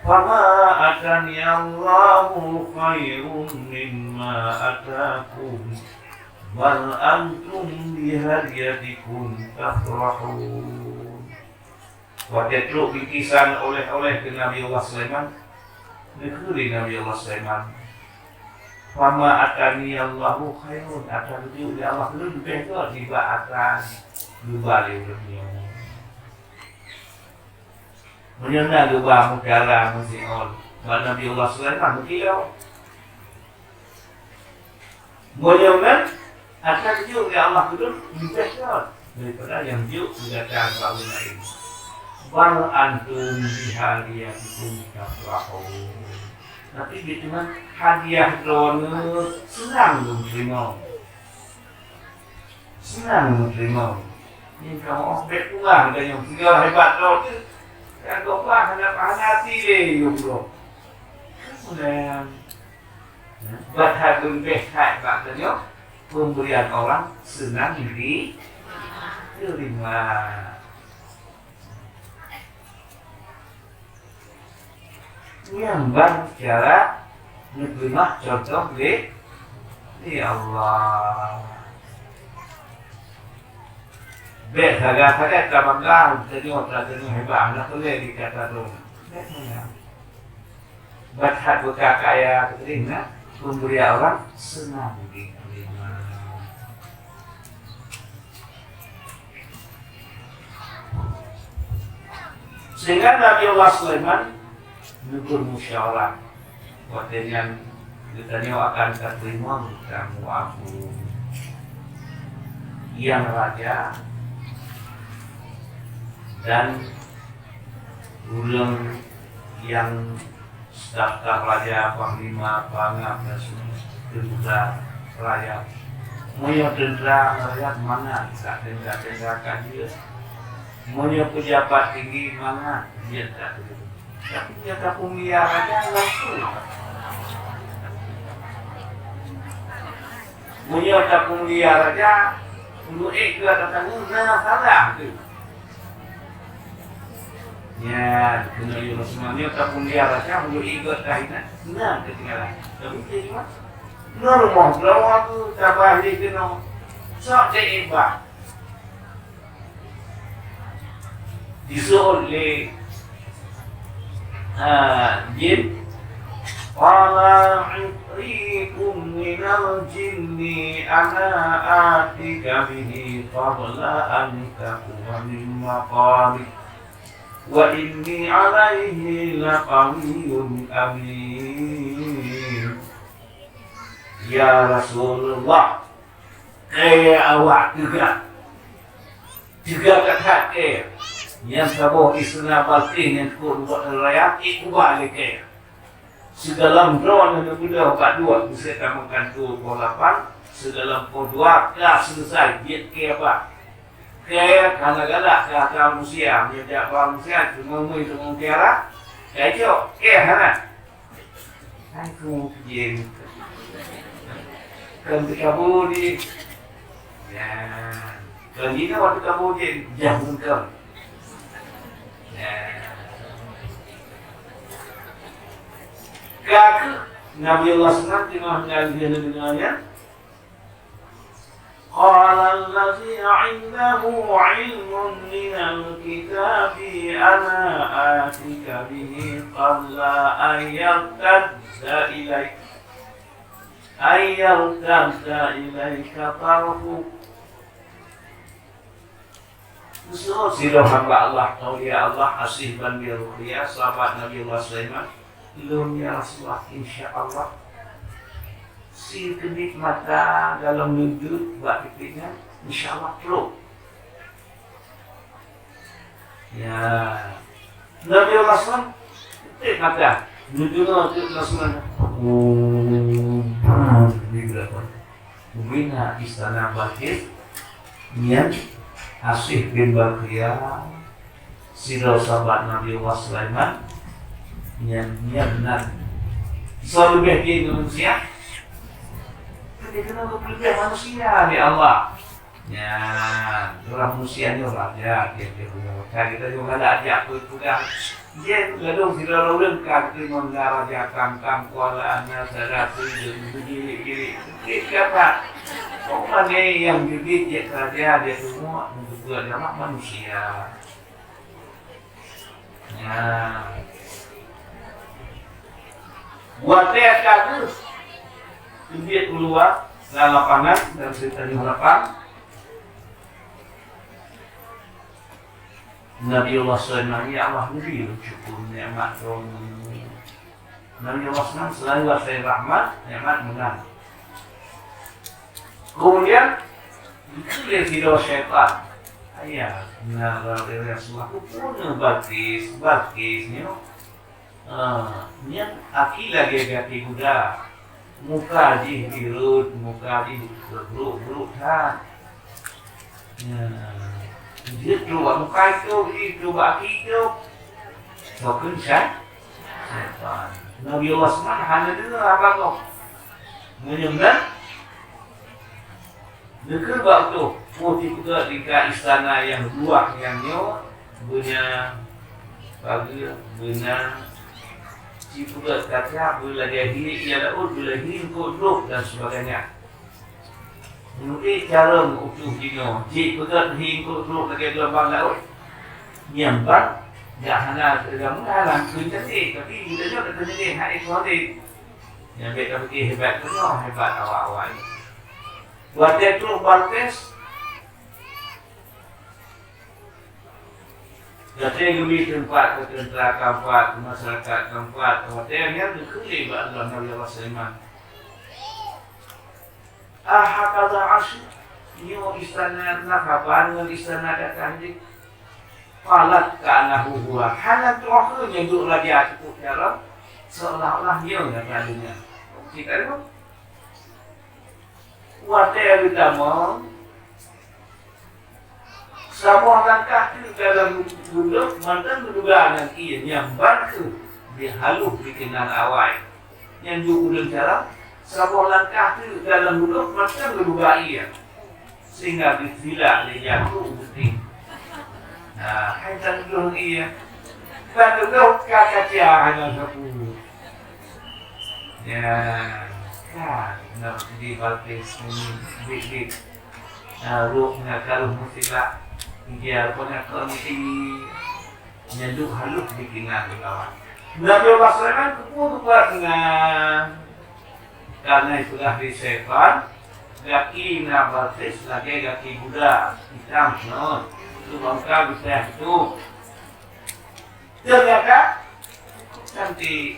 fama atani Allahu khairum mimma atakum." Bal antum bihadiyatikum tafrahun. Watèe trok bingkisan oleh-oleh keu Nabi Allah Sulaiman, neukheun lé Nabi Allah Sulaiman, "Fama atani Allahu khairun, ata geujok lé Allah leubeh gèt nibak ata geuba lé ulôn nyoe." Meunyoe na geuba mutiara meusiôn, bak Nabi Allah Sulaiman meukilau. Meunyoe nyan, ata geujok lé Allah keu lôn leubeh gèt daripada nyang jok keu gata bak ureueng laén. Bal antum bihadiyatikum tafrahun. Tapi di teuma hadiah droeneuh seunang lôn teurimong. Seunang meuteurimong. Nyan kamoe bèk peugah geutanyoe, sigoe hebat droe teuh. Nyang gobnyan hana, hana até lé yum droe. Keumudian, bak that beuleueh that bak tanyoe, pemberian orang senang diterima. Nyan ban cara neupeuleumah contoh lé, lé Allah. Bèk sagai-sagai tabangga, tanyoe, tanyoe hebat, hana peureulèe di kata droe. Bèk meunan. Bak that beukaya teuh na, pemberian orang senang diterima. Sehingga Nabi Allah Sulaiman neubeuet musyawarah. Watèe nyan geutanyoe akan tateurimong tamu agung, nyang raja dan ureueng nyang staf-staf raja, panglima, pangab dan seterusnya, teuntara rakyat. Meunyoe teuntara rakyat mangat, sak teuntara-teuntara ka jeuet. Meunyoe pejabat tinggi mangat, jeuet sak teuntara. Tapi meunyoe tapeumulia raja, langsung. Meunyoe tapeumulia raja, meunyoe ék keu ata tamu, na salah tu. Nyan, keunoe yue seumanya tapeumulia raja, meunyoe ék keu ata hina, na keutinggalan. Tapi dia cuma, na rumoh bloe tu, tabah lé keunoe. Sok dek ék bah. Disebut lé, ah, jin, "Qala ifritun minal jinni ana atika bihi qabla an taquma min maqamik, wa inni alaihi laqawiyyun amin." Ya Rasulullah, kayée awak teuga. Teuga that-that kayée. Nyang saboh istana Balqis nyang teupeu ubak raya, ikuba lé kayée. Sigohlom droeneuh neubeudôh bak duek, beusék tamong kantô poh lapan, sigohlom poh dua ka seuleusai jeuet kayée abah. Kèe hana galak keu atra manusia, meunyoe jak bak manusia, teungoh ngui, teungoh mutiara, ka icok, kèe hana. Hai keu jin. Kon teukabu jih. Ya. Kon jinoe teukabu jih, jangan kon. Ya. Ka keuh Nabi Allah Sulaiman teungoh nyan, dia deungoe nyan. قال الذي عنده علم من الكتاب أنا آتيك به قبل أن يرتد إليك، أن يرتد إليك طرفك. Geuseuôt sidroe hamba Allah, aulia Allah, Asyik bin Abi Ruqayyah, sahabat Nabi Allah Sulaiman, "Lôn, ya Rasulullah, insya Allah, sikeubiet mata gohlom neudeuek bak tieb nyan, insya Allah trok." Ya. Nabi Allah Sulaiman tieb mata, neudeungoe tieb Nabi Sulaiman. Di belakang. Ubena istana Balqis nyan, Asyik bin Barkhiyah, sidroe sahabat Nabi Allah Sulaiman, nyan, nyan nan. Soe leubeh jih ngon manusia? Kan dia keunoe geupeuleueh manusia lé Allah. Nyan, ureueng manusia nyoe raja, dia, dia punya raja. Kita juga galak jak peugah. Jeuet ladôm sidroe ureueng ka geuteurimong na raja kang-kang kuala, na saga peue, geugilik-gilik. Geugilik siapa? Orang nyang geugilik jeuet raja, dia semua untuk buat jamak manusia. Nyan. Watèe ka geuh teubiet u luwa lam lapangan, lam sitan nyoe lapang, Nabi Allah Sulaiman, "Ya Allah, neubri lôn syukur nikmat Droeneuh." Nabi Allah Sulaiman selalu asai rahmat, nikmat meunan. Kemudian, dikheun lé sidroe syaitan, "Ayah, na Rasulullah, peue Balqis, Balqis nyoe?" Ah, nyan aki lagèe gaki guda. Muka jih irot, muka jih brok-brok that. Nah, jeuet trok bak muka itu, jeuet trok bak aki itu. Soe kheun sya-, syaitan. Nabi Allah Sulaiman hana deungoe haba gob. Meunyoe meunan, Neukheun bak utôh, peue jipeugèt tingkat istana nyang luwah nyan nyoe, beuna pageue, beuna jipeugèt kaca, beulagèe hi ija laôt, beulagèe hi eungkôt glôb dan sebagainya. Meunurot carông utôh jinoe, jipeugèt hi eungkôt glôb lagèe geulumbang laôt. Nyan ban, jak hana teuga meunan lam kheun cantik, tapi geutanyoe ka teumeudeh hai keuhadé. Nyan bèk tapike hebat keunoe, hebat awak-awak nyoe. Watèe trok Balqis, watèe geubri teumpat keu teuntra keumpat, keu masyarakat keumpat, watèe nyan geukheun lé bak Nabi Allah Sulaiman. Ahakaza arsyuk, nyoe istana, na saban ngon istana gata nyoe? Qalat ka'annahu huwa. Hana troh keuh nyan duek raja cukôp carông, seolah-olah nyoe gata deungoe. Cit ka deungoe. Watèe geutamong, saboh langkah teuk dalam gulôk mantong geuduga ngon ie nyan ban kheueh, jihaluh dikeue ngon awai. Nyan duek ureueng carông, saboh langkah teuk dalam gulôk mantong geuduga ie, sehingga geusilak lé jaroe u geuting. Nah, hai tan glôh ie. Tan glôh ka kaca hana sapeue. Ya, kan, nak di Balqis ni, dik-dik. Nah, rôh na karuh meusilak. Dia pun nak kau ni, nyan duek haluh dikeue ngon lawan. Nabi Allah Sulaiman keupeue geubuat nyan? Karena itulah di syaitan, gaki na Balqis lagèe gaki guda, itam ngon. Tu bangka bisa tu. Ternyata, nanti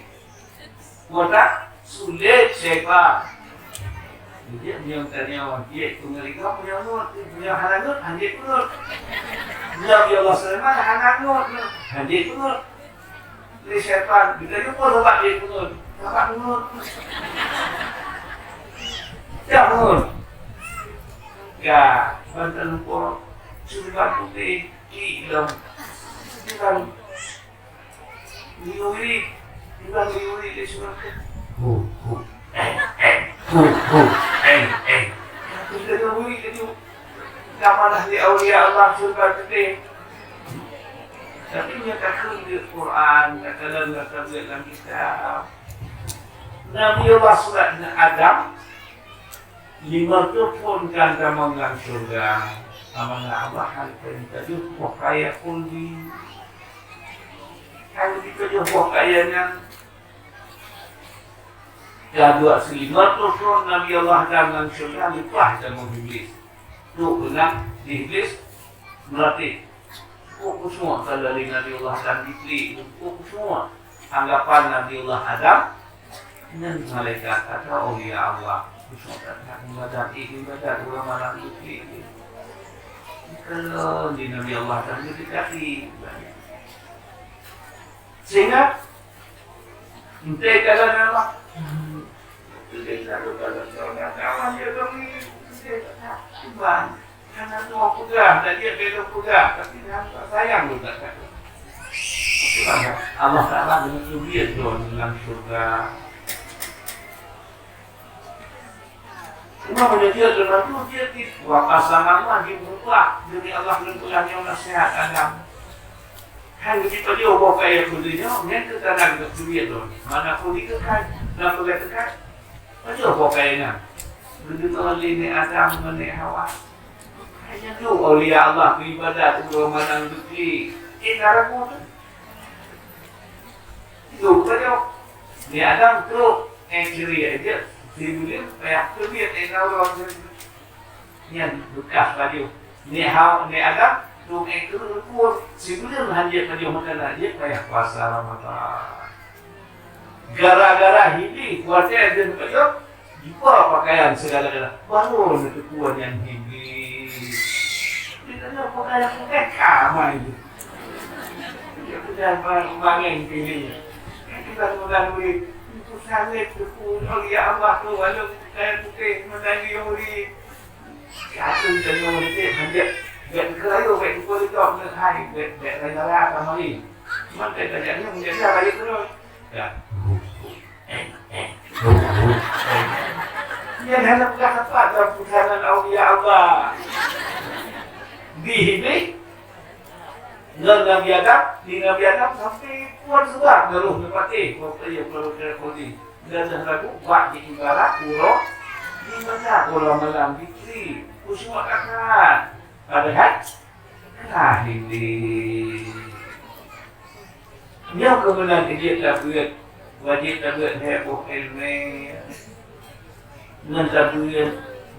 Kota sulet syaitan. Jadi, meunyoe tanya, "Jeuet keu ngeurigong meunyoe ngut, meunyoe hana ngut, han jeuet keu ngut." Meunyoe Allah Sulaiman hana ngut, han jeuet keu ngut. Lé syaitan, kita jumpa sabat jeuet keu ngut. Sabat ngut. Jangan ngut. Ya, bantu lupa. Syeuruga putéh, ki lom. Bukan liuri, bukan liuri lé syeuruga. Hu, hu, eh, eh. Hu, hu, eh, eh. Tapi dia liuri laju. Ka manah lé aulia Allah syeuruga putéh. Tapi nyoe takheun di Quran, takalon, takalon lam kitab. Nabi Allah surat Adam, lima reutôh phon ka tamong lam syeuruga. Amanah Allah hana teuintat boh kaya khuldi. Hana teuintat boh kaya nyan. Ka dua lima reutôh phon Nabi Allah Adam lam syeuruga, leupah tamong Iblis. Tu beuna Iblis meuratéb. Kok khusyuk ka lé Nabi Allah Adam diklik, kok khusyuk anggapan Nabi Allah Adam nyan malaikat atau aulia Allah. Khusyuk that ibadat, eh, ibadat ulama lam diklik. Kalau di Nabi Allah Adam diklik. Sehingga entah kalau nama Tuhan, hana tuha peugah, tak dia bela peugah, tapi hana sayang pun tak kata. Allah Taala geuteubiet droe lam syeuruga. Cuma meunyoe jeuet leumoh tu, jeuet di, wa qasama Allah, jipeugah, demi Allah lôn peugah nyoe naseuhat Adam. Hai, geuteubiet boh kaya khuldi nyoe, nyan keuh ka na geuteubiet lom. Mana khuldi keukai, na peugah keukai. Pajoh boh kaya nyan. Geudeungoe lé Nabi Adam ngon Nabi Hawa. Hanya tu aulia Allah beribadat uroe malam dukli. Eh, na ragu tu. Itu pajoh. Nabi Adam trok, eh, ciri aja. Sibuleuen payah teubiet, eh, na uroe. Nyan beukah pajoh. Nabi Hawa, Nabi Adam, trok, eh, keu, sibuleuen hanjeuet pajoh makanan, jeuet payah puasa Ramadan. Gara-gara hili kuasa dan pajoh, jiba pakaian segala-gala. Baru neuteupeue nyan hili. Dia tanya pakaian, pakaian kamai tu. Dia peugah ba-, bangai pilih. Kita mudah murid. Itu sangat tu, oh, ya Allah tu, walau pakaian putih, menang di murid. Satu tanya murid, hanjeuet. Bèk keurayo, bèk keurayo, bèk hai, bèk, bèk raya-raya kamari. Cuma bèk tajak nyoe, menjadi raya terus. Ya. Nyan hana peugah tepat dalam peusanan aulia Allah. Di hini, ngon Nabi Adam, di Nabi Adam sampai puan seubab na roh neupatéh, waktu ia perlu terjadi. Dan dah lagu, bak di ibarat uroe, di mana uroe malam dikri, khusyuk akan. Padahal, nah, ini. Nyoe keuh meunan jeuet tabeuet, wajéb tabeuet lhèe boh iéleumé. Ngon tabeuet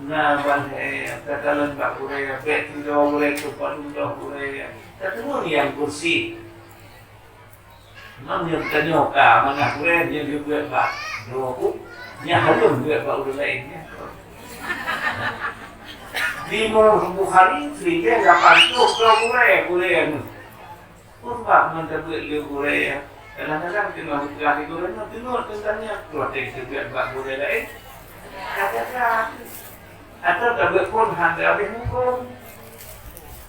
na ban lhèe takalon bak gurèe, bèk tudoe gurèe, teupadum doh gurèe. Tateumeung nyang beureuséh. Ngon nyang tanyoe ka manah gurèe, nyang geubeuet bak droe ku, nyang hareuem beuet bak ureueng laén nyan. Di Bukhari, siribèe lapan ploh droe gurèe, gurèe nyoe. Peue sabab ngon tabeuet lé gurèe, kadang-kadang teungoh geupeugah lé gurèe nyoe, teungoh teuntang nyan, watèe teubiet bak gurèe laén, ka gata. Atawa tabeuet phôn hana habéh muphom.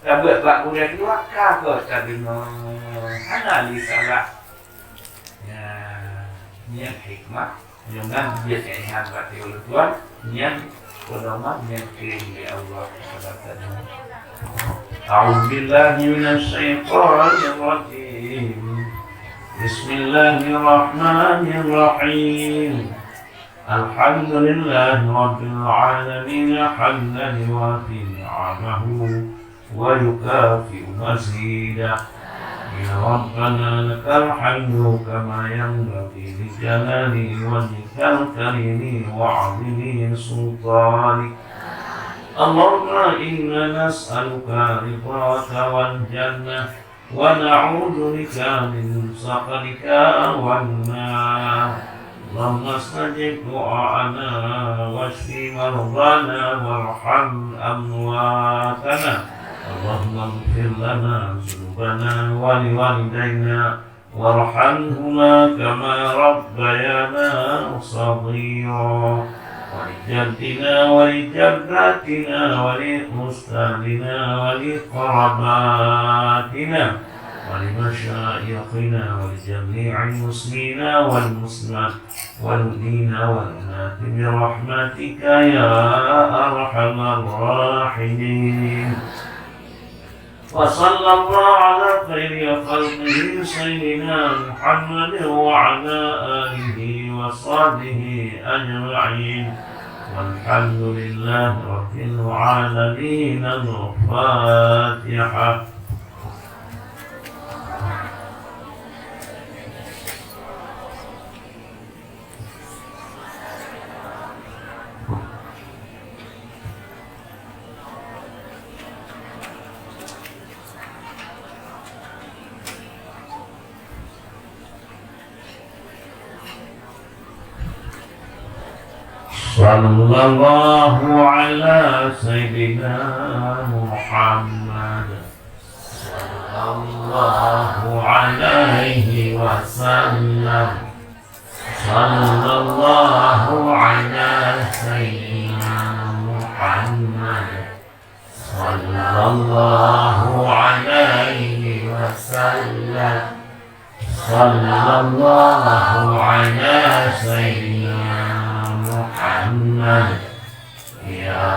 Tabeuet bak gurèe dua, ka gata deungoe. Hana lé salah. Nyan, nyan hikmah. Nyoe nan jeuet ingat bak ulôn tuan, nyan pedoman nyang kirém lé Allah kepada tanyoe. A'udzubillahi minasyaitonirrajim. Bismillahirrahmanirrahim. Alhamdulillahirabbil alamin, hamdan yuwafi ni'amahu ويكافئ مزيده. يا ربنا لك الحمد كما ينبغي لجلال وجهك الكريم وعظيم سلطانك. اللهم إنا نسألك رضاك والجنة ونعوذ بك من سخطك والنار. اللهم استجب دعاءنا واشف مرضانا وارحم أمواتنا. اللهم اغفر لنا ذنوبنا ولوالدينا وارحمهما كما ربيانا صغيرا. ولجدنا ولجداتنا ولأستاذنا ولقراباتنا ولمشايخنا ولجميع المسلمين والمسلمات والمؤمنين والمؤمنات برحمتك يا أرحم الراحمين. وصلى الله على خير خلقه سيدنا محمد وعلى آله وصحبه أجمعين. والحمد لله رب العالمين. الفاتحة. صلى الله على سيدنا محمد. صلى الله عليه وسلم. صلى الله على سيدنا محمد. صلى الله عليه وسلم. صلى الله على سيدنا محمد. يا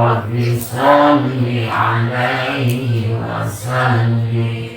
رب صل عليه وسلم.